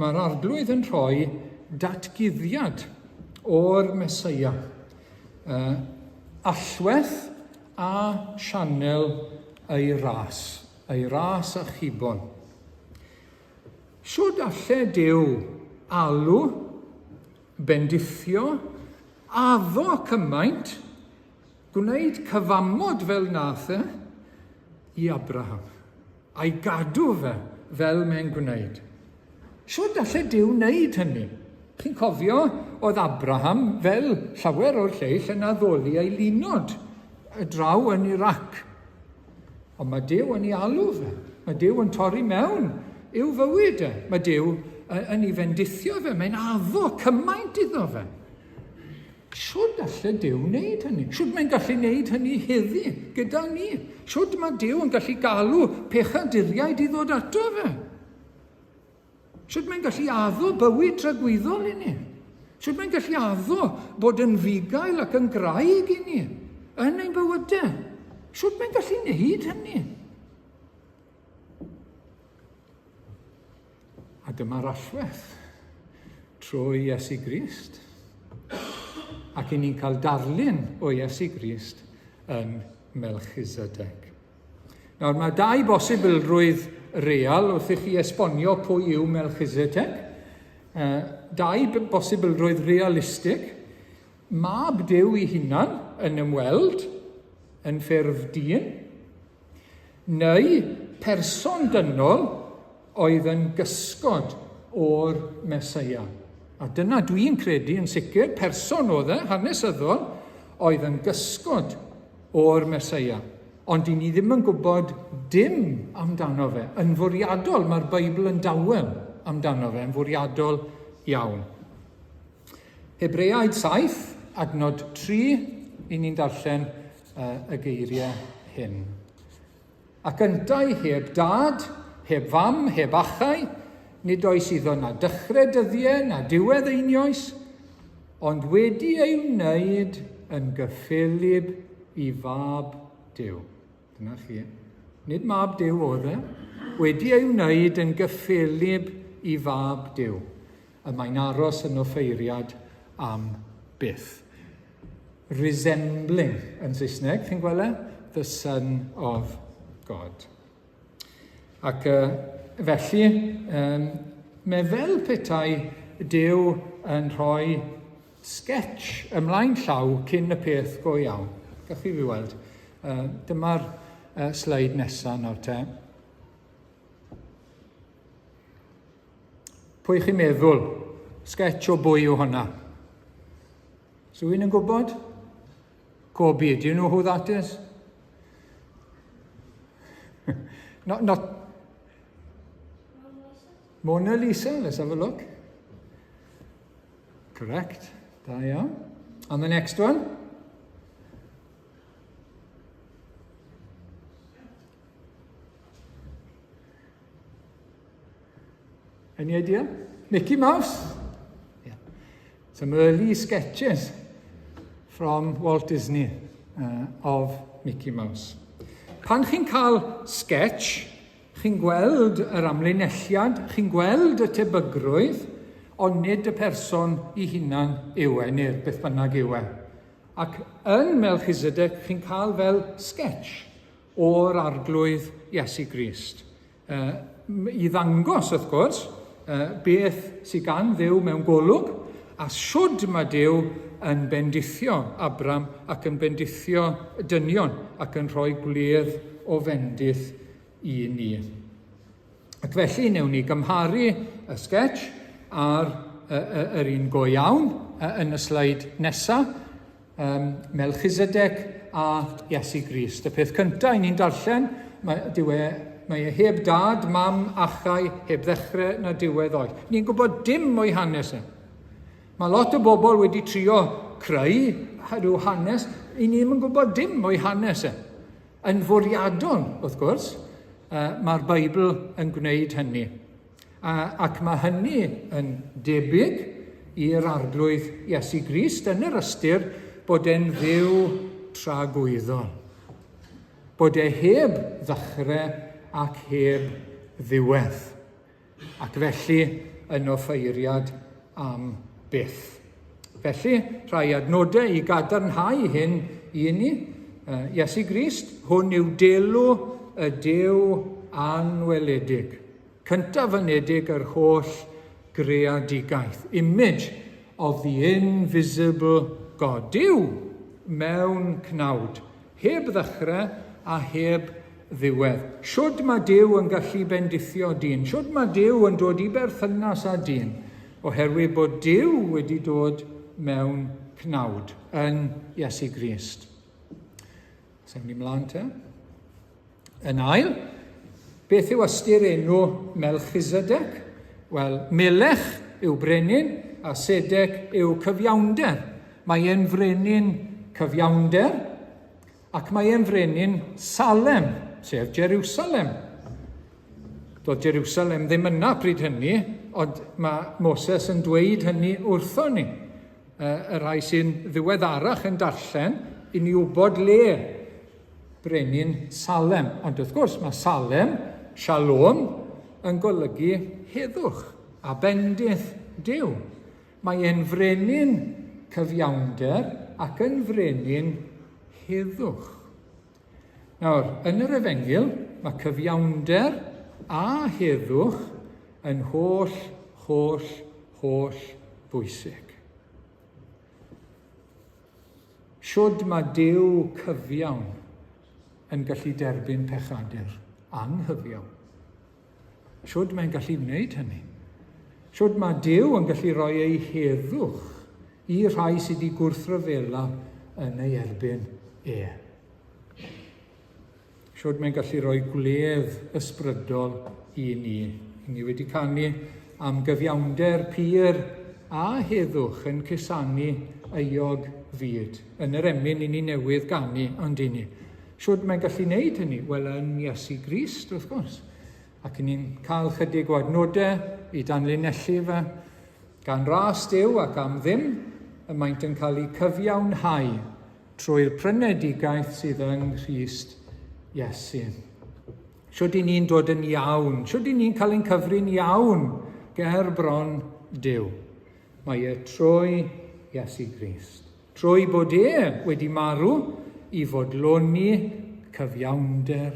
mae'r arglwydd yn rhoi datguddiad o'r Mesoea. Uh, allwedd a sianel ei ras, ei ras a chibon. Shwd alle Duw alw, bendithio, addo cymaint, Gwneud cyfamod fel nath e i Abraham, a'i gadw fe fel mae'n gwneud. Shwt alle Duw wneud hynny? Chi'n cofio, oedd Abraham, fel llawer o'r lleill, yn addoli ei linod draw yn Iraq. Ond mae Duw yn ei alw fe. Mae Duw yn torri mewn i'w fywyd e. Mae Duw yn ei fendithio fe, mae'n addo cymaint iddo fe. Shwd alle Duw wneud hynny? Shwd mae'n gallu wneud hynny heddi gyda ni? Shwd mae Duw yn gallu galw pechaduriaid i ddod ato fe? Shwd mae'n gallu addo bywyd tragwyddol i ni? Shwd mae'n gallu addo bod yn fugail ac yn graig i ni yn ein bywydau? Shwd mae'n gallu wneud hynny? A dyma'r allwedd trwy Iesu Grist. Ac i ni'n cael darlun o Iesu Grist yn Melchizedek. Nawr, mae dau bosibilrwydd real wrth i chi esbonio pwy yw Melchizedek. Dau bosibilrwydd realistig. Mab Duw ei hunan yn ymweld yn ffurf dyn, neu person dynol oedd yn gysgod o'r Meseia. A dyna dwi'n credu yn sicr, person oedd e, hanesyddol, oedd yn gysgod o'r Meseia. Ond i ni ddim yn gwybod dim amdano fe. Yn fwriadol, mae'r Beibl yn dawel amdano fe, yn fwriadol iawn. Hebreaid 7, adnod 3, i ni'n darllen y geiriau hyn. Ac yntau heb dad, heb fam, heb achau, nid oes iddo na dechrau dyddiau na diwedd einioes, ond wedi ei wneud yn gyffelyb i fab Duw. Dyna chi. Nid mab Duw oedd e. Wedi ei wneud yn gyffelyb i fab Duw. Y mae'n aros yn offeiriad am byth. Resembling yn Saesneg, chi'n gweld e? The Son of God. Ac uh, felly, um, mae fel petai Duw yn rhoi sketch ymlaen llaw cyn y peth go iawn. Gallwch chi fi weld. Uh, dyma'r uh, sleid nesaf nawr te. Pwy chi'n meddwl? Sketch o bwy yw hwnna? So un yn gwybod? Kobe, do you know who that is? not, not... Mona Lisa, let's have a look. Correct. Da iawn. And the next one? Any idea? Mickey Mouse? Yeah. Some early sketches from Walt Disney of Mickey Mouse. Pan chi'n cael sketch, chi'n gweld yr amlinelliad, chi'n gweld y tebygrwydd, ond nid y person i hunan yw e, neu'r beth bynnag yw e. Ac yn Melchizedek, chi'n cael fel sketch o'r Arglwydd Iesu Grist. I ddangos, wrth gwrs, beth sydd gan Dduw mewn golwg, a shwd mae Duw yn bendithio Abram ac yn bendithio dynion ac yn rhoi gwledd o fendith i ni. Ac felly, newn ni gymharu y sketch a'r yr un go iawn yn y sleid nesaf. Um, Melchizedek a Iesu Grist. Y peth cyntaf i ni'n darllen, mae, dyw e, mae e heb dad, mam, achau, heb ddechrau na diwedd oes. Ni'n gwybod dim o'i hanes e. Mae lot o bobl wedi trio creu rhyw hanes, i ni ddim yn gwybod dim o'i hanes e. Yn fwriadol, wrth gwrs, uh, mae'r Beibl yn gwneud hynny. Ac mae hynny yn debyg i'r Arglwydd Iesu Grist yn yr ystyr bod e'n fyw tragwyddol. Bod e heb ddechrau ac heb ddiwedd. Ac felly yn offeiriad am byth. Felly, rhai adnodau i gadarnhau hyn i ni. Iesu Grist, hwn yw delw y Duw anweledig. Cyntaf anedig yr holl greadigaeth. Image of the invisible God. Duw mewn cnawd, heb ddechrau a heb ddiwedd. Shwd mae Duw yn gallu bendithio dyn? Shwd mae Duw yn dod i berthynas â dyn? Oherwydd bod Duw wedi dod mewn cnawd yn Iesu Grist. Symud ni mlaen te. Yn ail, Beth yw ystyr enw Melchizedek? Wel, Melech yw brenin a Sedek yw cyfiawnder. Mae e'n frenin cyfiawnder ac mae e'n frenin Salem, sef Jerusalem. Doedd Jerusalem ddim yna pryd hynny, ond mae Moses yn dweud hynny wrtho ni. Y rhai sy'n ddiweddarach yn darllen, i ni wybod le brenin Salem. Ond wrth gwrs, mae Salem, Shalom, yn golygu heddwch a bendith Duw. Mae e'n frenin cyfiawnder ac yn frenin heddwch. Nawr, yn yr Efengyl, mae cyfiawnder a heddwch yn holl, holl, holl bwysig. Shwd mae Duw cyfiawn yn gallu derbyn pechadur anghyfiawn? Shwd mae'n gallu wneud hynny? Shwd mae Duw yn gallu rhoi ei heddwch i rhai sydd wedi gwrthryfela yn ei erbyn e? Shwd mae'n gallu rhoi gwledd ysbrydol i ni. Ni wedi canu am gyfiawnder pur a heddwch yn cusanu euog fyd. Yn yr emyn i ni newydd ganu, ond i ni. Shwd mae'n gallu wneud hynny? Wel, yn Iesu Grist, wrth gwrs. Ac i ni'n cael chydig o adnodau i danlinellu fe. Gan ras Duw ac am ddim, y maent yn cael eu cyfiawnhau trwy'r prynedigaeth sydd yng Nghrist Iesu. Shwd i ni'n dod yn iawn? Shwd i ni'n cael ein cyfri'n iawn ger bron Duw? Mae e trwy Iesu Grist. Trwy bod e wedi marw i fodloni cyfiawnder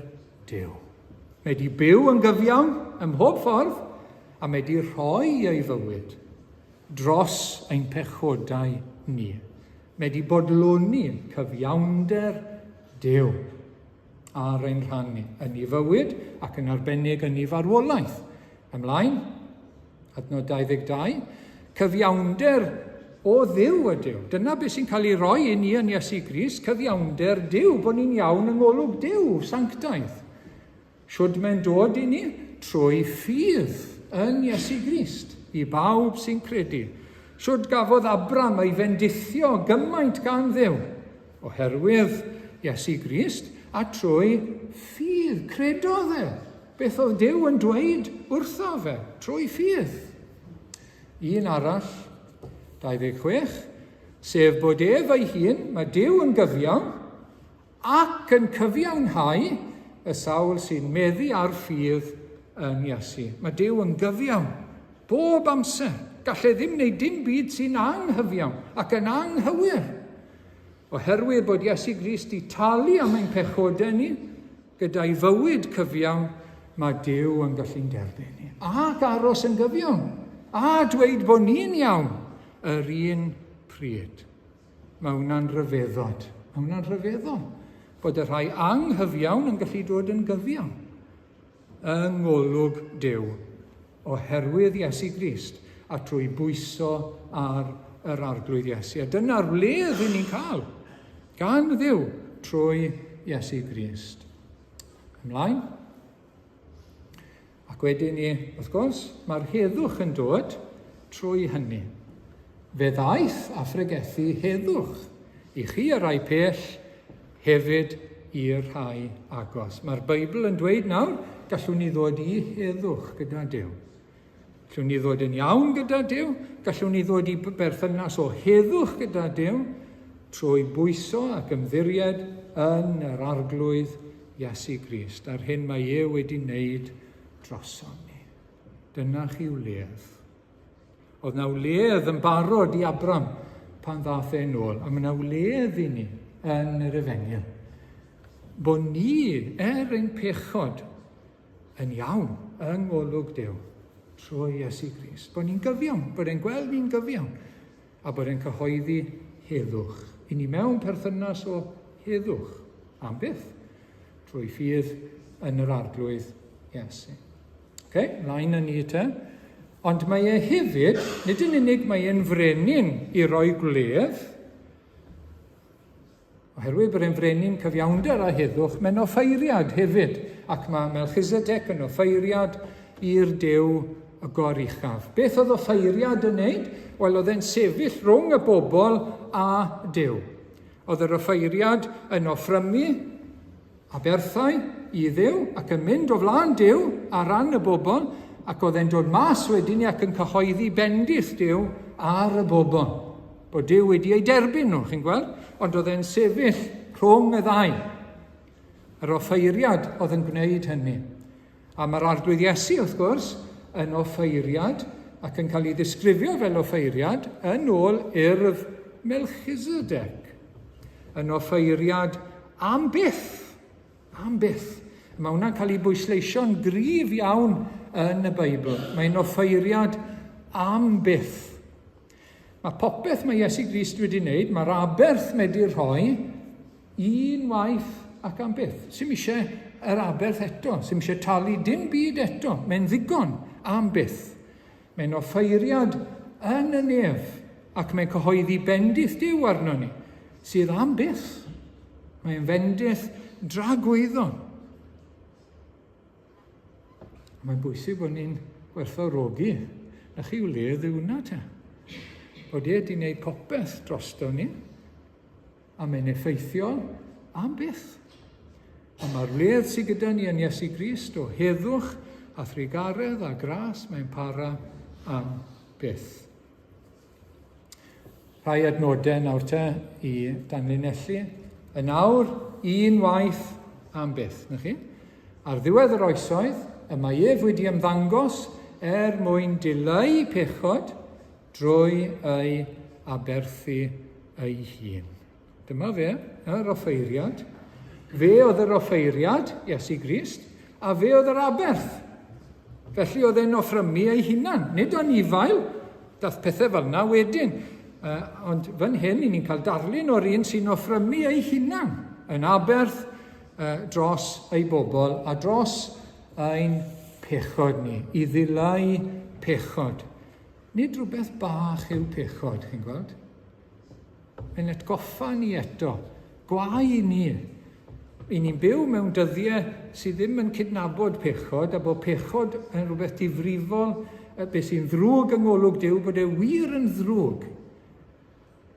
Duw. Mae wedi byw yn gyfiawn ym mhob ffordd a mae wedi rhoi ei fywyd dros ein pechodau ni. Mae wedi bodloni cyfiawnder Duw ar ein rhan ni, yn ei fywyd ac yn arbennig yn ei farwolaeth. Ymlaen, adnod 22, cyfiawnder o Dduw ydyw. Dyna beth sy'n cael ei roi i ni yn Iesu Grist, cyfiawnder Duw, bod ni'n iawn yng ngolwg Duw, sanctaidd. Shwd mae'n dod i ni? Trwy ffydd yn Iesu Grist, i bawb sy'n credu. Shwd gafodd Abram ei fendithio gymaint gan Dduw? Oherwydd Iesu Grist, a trwy ffydd. Credodd e beth oedd Duw yn dweud wrtho fe, trwy ffydd. Un arall, 26, sef bod ef ei hun, mae Duw yn gyfiawn, Ac yn cyfiawnhau y sawl sy'n meddu ar ffydd yn Iesu. Mae Duw yn gyfiawn, bob amser. Gall e ddim wneud dim byd sy'n anghyfiawn ac yn anghywir. Oherwydd bod Iesu Grist di talu am ein pechodau ni, gyda'i fywyd cyfiawn, mae Duw yn gallu'n derbyn ni. Ac aros yn gyfiawn. A dweud bod ni'n iawn yr un pryd. Mae hwnna'n rhyfeddod. Mae hwnna'n rhyfeddol. Bod y rhai anghyfiawn yn gallu dod yn gyfiawn yng ngolwg Duw oherwydd Iesu Grist a trwy bwyso ar yr Arglwydd Iesu. A dyna'r wledd i ni'n cael gan Dduw trwy Iesu Grist. Ymlaen. Ac wedyn ni, wrth gwrs, mae'r heddwch yn dod trwy hynny. Fe ddaeth a phregethu heddwch i chi y rhai pell, hefyd i'r rhai agos. Mae'r Beibl yn dweud nawr, gallwn ni ddod i heddwch gyda Duw. Gallwn ni ddod yn iawn gyda Duw, gallwn ni ddod i berthynas o heddwch gyda Duw trwy bwyso ac ymddiried yn yr Arglwydd Iesu Grist a'r hyn mae e wedi wneud droson ni. Dyna chi wledd. Oedd na wledd yn barod i Abram pan ddath e'n ôl, a mae na wledd i ni yn yr efengyl. Bod ni, er ein pechod, yn iawn yng ngolwg Duw trwy Iesu Grist. Bod ni'n gyfiawn, bod e'n gweld ni'n gyfiawn, a bod e'n cyhoeddi heddwch. I ni mewn perthynas o heddwch, am byth, trwy ffydd yn yr Arglwydd Iesu. Okay, mlaen â ni te. Ond mae e hefyd, nid yn unig mae e'n frenin i roi gwledd, Oherwydd bod e'n frenin cyfiawnder a heddwch, mae'n offeiriad hefyd, ac mae Melchizedek yn offeiriad i'r Duw y goruchaf. Beth oedd offeiriad yn neud? Wel, oedd e'n sefyll rhwng y bobl a Duw. Oedd yr offeiriad yn offrymu aberthau i Dduw ac yn mynd o flaen Duw ar ran y bobl, ac oedd e'n dod mas wedyn ac yn cyhoeddi bendith Duw ar y bobl. Bod Duw wedi ei derbyn nhw, chi'n gweld? Ond oedd e'n sefyll rhwng y ddau. Yr offeiriad oedd yn gwneud hynny. A mae'r Arglwydd Iesu, wrth gwrs, yn offeiriad ac yn cael ei ddisgrifio fel offeiriad yn ôl urdd Melchizedek. Yn offeiriad am byth. Am byth. Mae hwnna'n cael ei bwysleisio'n gryf iawn yn y Beibl. Mae'n offeiriad am byth. Mae popeth mae Iesu Grist wedi wneud, mae'r aberth mae wedi rhoi un waith ac am byth. Sy'm eisiau yr aberth eto, sy'm eisiau talu dim byd eto. Mae'n ddigon am byth. Mae'n offeiriad yn y nef ac mae'n cyhoeddi bendith Duw arno ni, sydd am byth. Mae'n fendith dragwyddol. Mae'n bwysig bod ni'n gwerthfawrogi. Na chi wledd yw hwnna te. Bod e wedi gwneud popeth drosto ni, a mae'n effeithiol am byth. A mae'r wledd sydd gyda ni yn Iesu Grist o heddwch a thrugaredd a gras, mae'n para am byth. Rhai adnodau nawr te i danlinellu. Yn awr, un waith am byth, na chi? Ar ddiwedd yr oesoedd, y mae ef wedi ymddangos er mwyn dileu pechod drwy ei aberthu ei hun. Dyma fe, yr offeiriad. Fe oedd yr offeiriad, Iesu Grist, a fe oedd yr aberth. Felly oedd e'n offrymu ei hunan, nid anifail, dath pethau fel yna wedyn. Ond fan hyn, i ni'n cael darlun o'r un sy'n offrymu ei hunan yn aberth dros ei bobl a dros ein pechod ni, i ddileu pechod. Nid rhywbeth bach yw pechod, chi'n gweld? Mae'n atgoffa ni eto, gwae i ni. I ni'n byw mewn dyddiau sydd ddim yn cydnabod pechod a bod pechod yn rhywbeth difrifol, beth sy'n ddrwg yng ngolwg Duw, bod e wir yn ddrwg.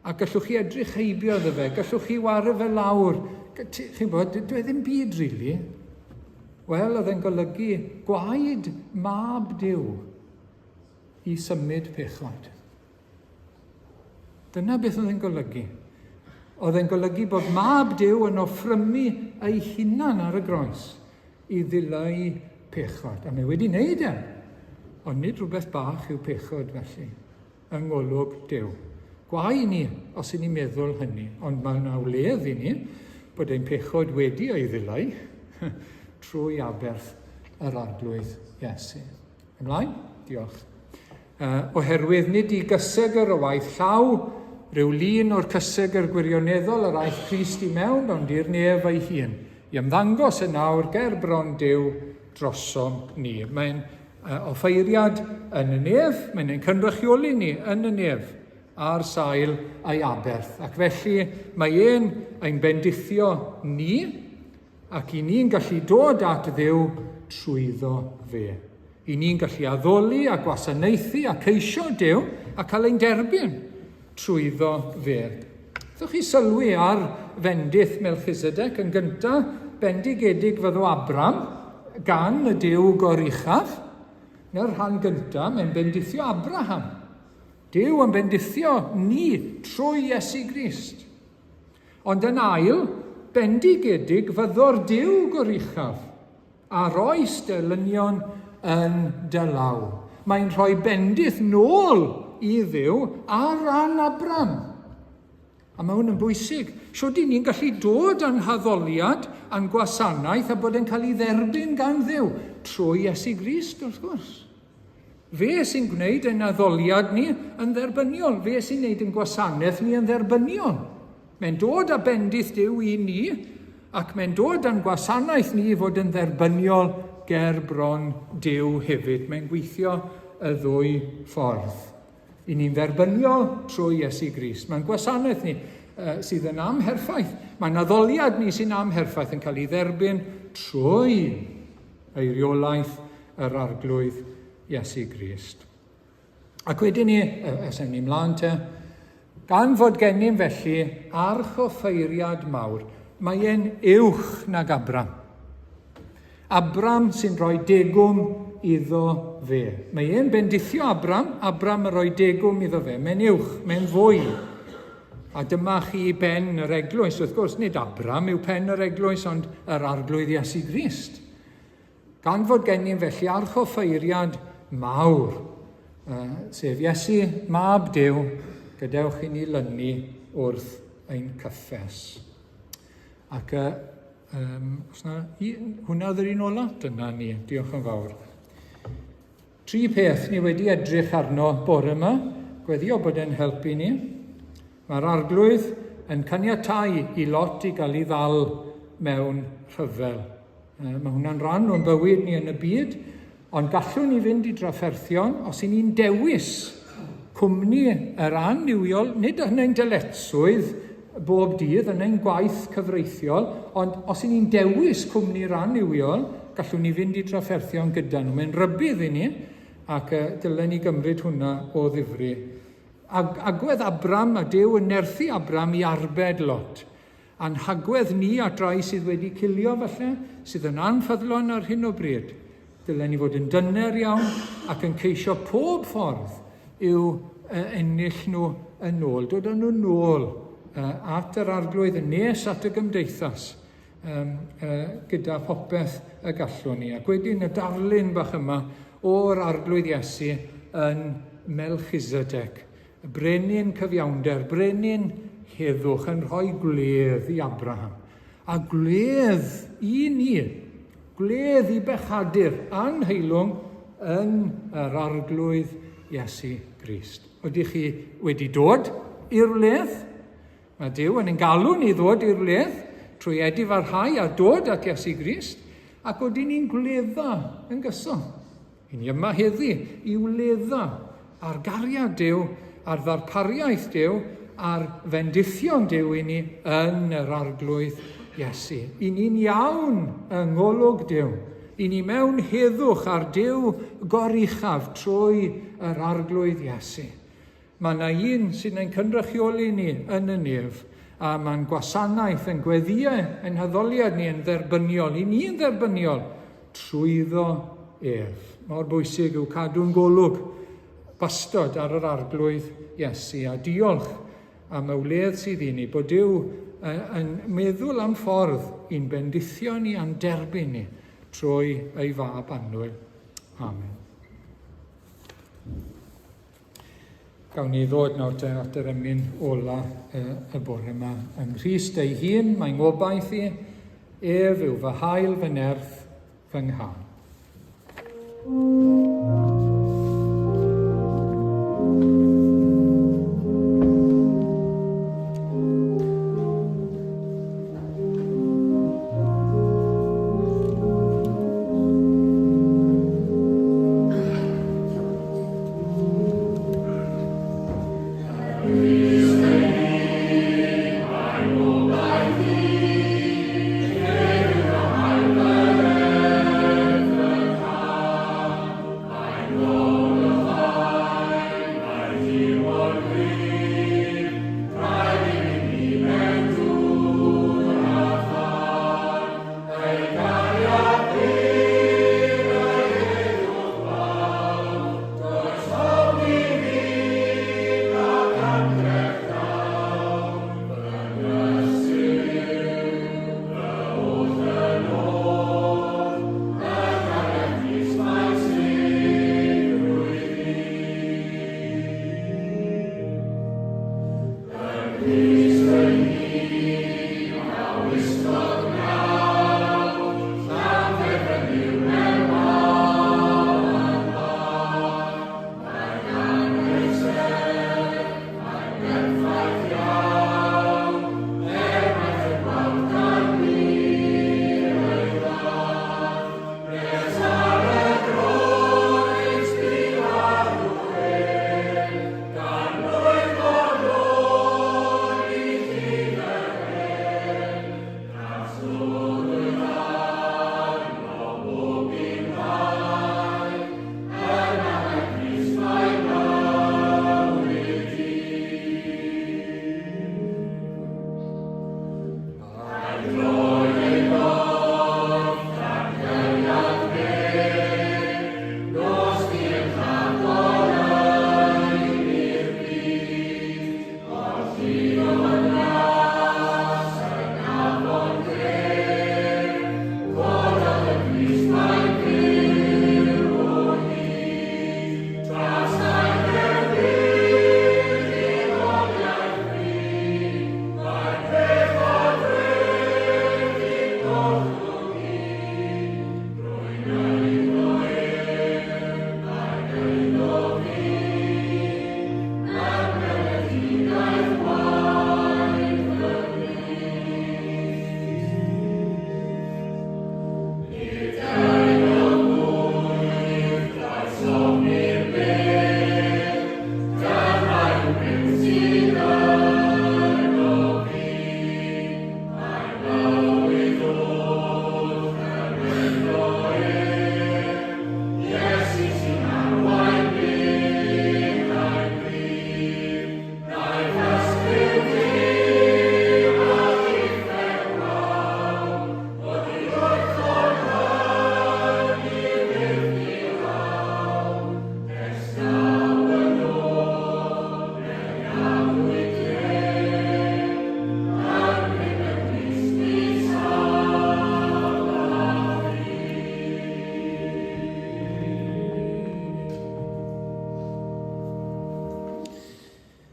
A gallwch chi edrych heibio iddo fe, gallwch chi ware fe lawr. Chi'n bod, dwi e ddim byd, really. Wel, oedd e'n golygu gwaed mab Duw i symud pechod. Dyna beth oedd e'n golygu. Oedd e'n golygu bod mab Duw yn offrymu ei hunan ar y groes i ddileu pechod. A mae wedi wneud e. Ond nid rhywbeth bach yw pechod felly, yng ngolwg Duw. Gwae i ni os y'n ni'n meddwl hynny, ond mae yna wledd i ni bod ein pechod wedi ei ddileu trwy aberth yr Arglwydd Iesu. Ymlaen? Diolch. Oherwydd nid i gysegr o waith llaw, rhyw lun o'r cysegr gwirioneddol yr aeth Crist i mewn, ond i'r nef ei hun, i ymddangos yn awr ger bron Duw drosom ni. Mae'n offeiriad yn y nef, mae'n ein cynrychioli ni yn y nef ar sail ei aberth. Ac felly mae e'n ein bendithio ni, Ac i ni'n gallu dod at Dduw trwyddo fe. I ni'n gallu addoli a gwasanaethu a ceisio Duw a cael ein derbyn trwyddo fe. Ddwch chi sylwi ar fendith Melchizedek yn gyntaf, bendigedig fyddo Abram gan y Duw goruchaf. Na'r rhan gyntaf, mae'n bendithio Abraham. Duw yn bendithio ni trwy Iesu Grist. Ond yn ail, bendigedig fyddo'r Duw goruchaf, a roes delynion yn dy law. Mae'n rhoi bendith nôl i Dduw ar ran Abram. A mae hwn yn bwysig. Shwt i ni'n gallu dod â'n haddoliad a'n gwasanaeth a bod yn cael ei dderbyn gan Dduw? Trwy Iesu Grist, wrth gwrs. Fe sy'n gwneud ein addoliad ni yn dderbyniol. Fe sy'n gwneud ein gwasanaeth ni yn dderbyniol. Mae'n dod â bendith Duw i ni, ac mae'n dod â'n gwasanaeth ni i fod yn dderbyniol ger bron Duw hefyd. Mae'n gweithio y ddwy ffordd. I ni'n dderbyniol trwy Iesu Grist. Mae'n gwasanaeth ni sydd yn amherffaith. Mae'n addoliad ni sy'n amherffaith yn cael ei dderbyn trwy eiriolaeth yr Arglwydd Iesu Grist. Ac wedyn ni, os ewn ni mlaen te, gan fod gennym felly archoffeiriad mawr, mae e'n uwch nag Abram. Abram sy'n rhoi degwm iddo fe. Mae e'n bendithio Abram, Abram yn rhoi degwm iddo fe. Mae'n uwch, mae'n fwy. A dyma chi ben yr eglwys. Wrth gwrs, nid Abram yw pen yr eglwys, ond yr Arglwydd Iesu Grist. Gan fod gennym felly archoffeiriad mawr, sef Iesu, Mab Duw, gadewch i ni lynu wrth ein cyffes. Ac os na, hwnna oedd yr un ola, dyna ni, diolch yn fawr. Tri peth ni wedi edrych arno bore yma, gweddio bod e'n helpu ni. Mae'r Arglwydd yn caniatau i Lot i gael ei ddal mewn rhyfel. Mae hwnna'n rhan o'n bywyd ni yn y byd, ond gallwn ni fynd i drafferthion os y'n ni'n dewis cwmni yr annuwiol, nid yn ein dyletswydd bob dydd, yn ein gwaith cyfreithiol, ond os y'n ni'n dewis cwmni'r annuwiol, gallwn ni fynd i drafferthion gyda nhw. Mae'n rybudd i ni, ac dylen ni gymryd hwnna o ddifri. Ag, agwedd Abram a Duw yn nerthu Abram i arbed Lot. A'n hagwedd ni at rai sydd wedi cilio falle, sydd yn anffyddlon ar hyn o bryd. Dylen ni fod yn dyner iawn ac yn ceisio pob ffordd i'w ennill nhw yn ôl, dod â nhw nôl at yr Arglwydd yn nes at y gymdeithas gyda phopeth y gallwn ni. Ac wedyn y darlun bach yma o'r Arglwydd Iesu yn Melchizedek. Y brenin cyfiawnder, brenin heddwch yn rhoi gwledd i Abraham. A gwledd i ni, gwledd i bechadur anheilwng yn yr Arglwydd Iesu Grist. Ydych chi wedi dod i'r wledd? Mae Duw yn ein galw ni ddod i'r wledd trwy edifarhau a dod at Iesu Grist, ac odyn ni'n gwledda yn gyson. I ni yma heddi i wledda ar gariad Duw, ar ddarpariaeth Duw, ar fendithion Duw i ni yn yr Arglwydd Iesu. I ni'n iawn yng ngolwg Duw. I ni mewn heddwch ar Duw goruchaf trwy yr Arglwydd Iesu. Mae yna un sy'n ein cynrychioli ni yn y nef, a mae'n gwasanaeth, ein gweddïau, ein haddoliad ni yn dderbyniol, i ni yn dderbyniol, trwyddo ef. Mor bwysig yw cadw'n golwg wastod ar yr Arglwydd Iesu, a diolch am y wledd sydd i ni, bod Duw yn meddwl am ffordd i'n bendithio ni a'n derbyn ni trwy ei fab annwyl. Amen. Gawn ni ddod nawr te at yr emyn ola y bore yma. Yng Nghrist ei hun, mae ngobaith i, ef yw fy hael, fy nerth, fy nghân.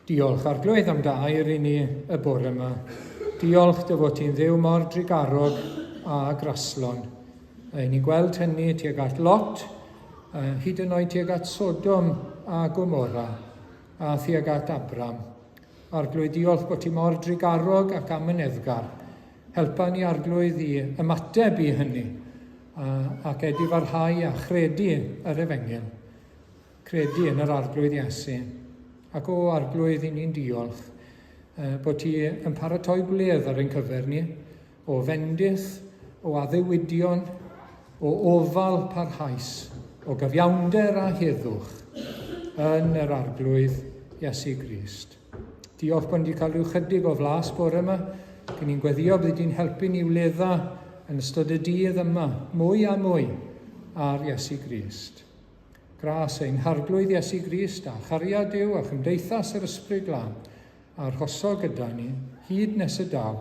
Diolch Arglwydd am dy air i ni y bore yma. Diolch dy fod ti'n Dduw mor drugarog a graslon. A ni'n gweld hynny tuag at Lot, hyd yn oed tuag at Sodom a Gomorra, a thuag at Abram. Arglwydd, diolch bod ti mor drugarog ac amyneddgar. Helpa ni, Arglwydd, i ymateb i hynny ac edifarhau a chredu yr efengyl. Credu yn yr Arglwydd Iesu. Ac o Arglwydd, i ni'n diolch bod ti yn paratoi gwledd ar ein cyfer ni, o fendith, o addewidion, o ofal parhaus, o gyfiawnder a heddwch yn yr Arglwydd Iesu Grist. Diolch bod ni wedi cael rhyw chydig o flas bore yma. Dyn ni'n gweddio bydd di'n helpu ni wledda yn ystod y dydd yma, mwy a mwy ar Iesu Grist. Gras ein Harglwydd Iesu Grist a chariad Duw a chymdeithas yr Ysbryd Glân arhoso gyda ni hyd nes y daw.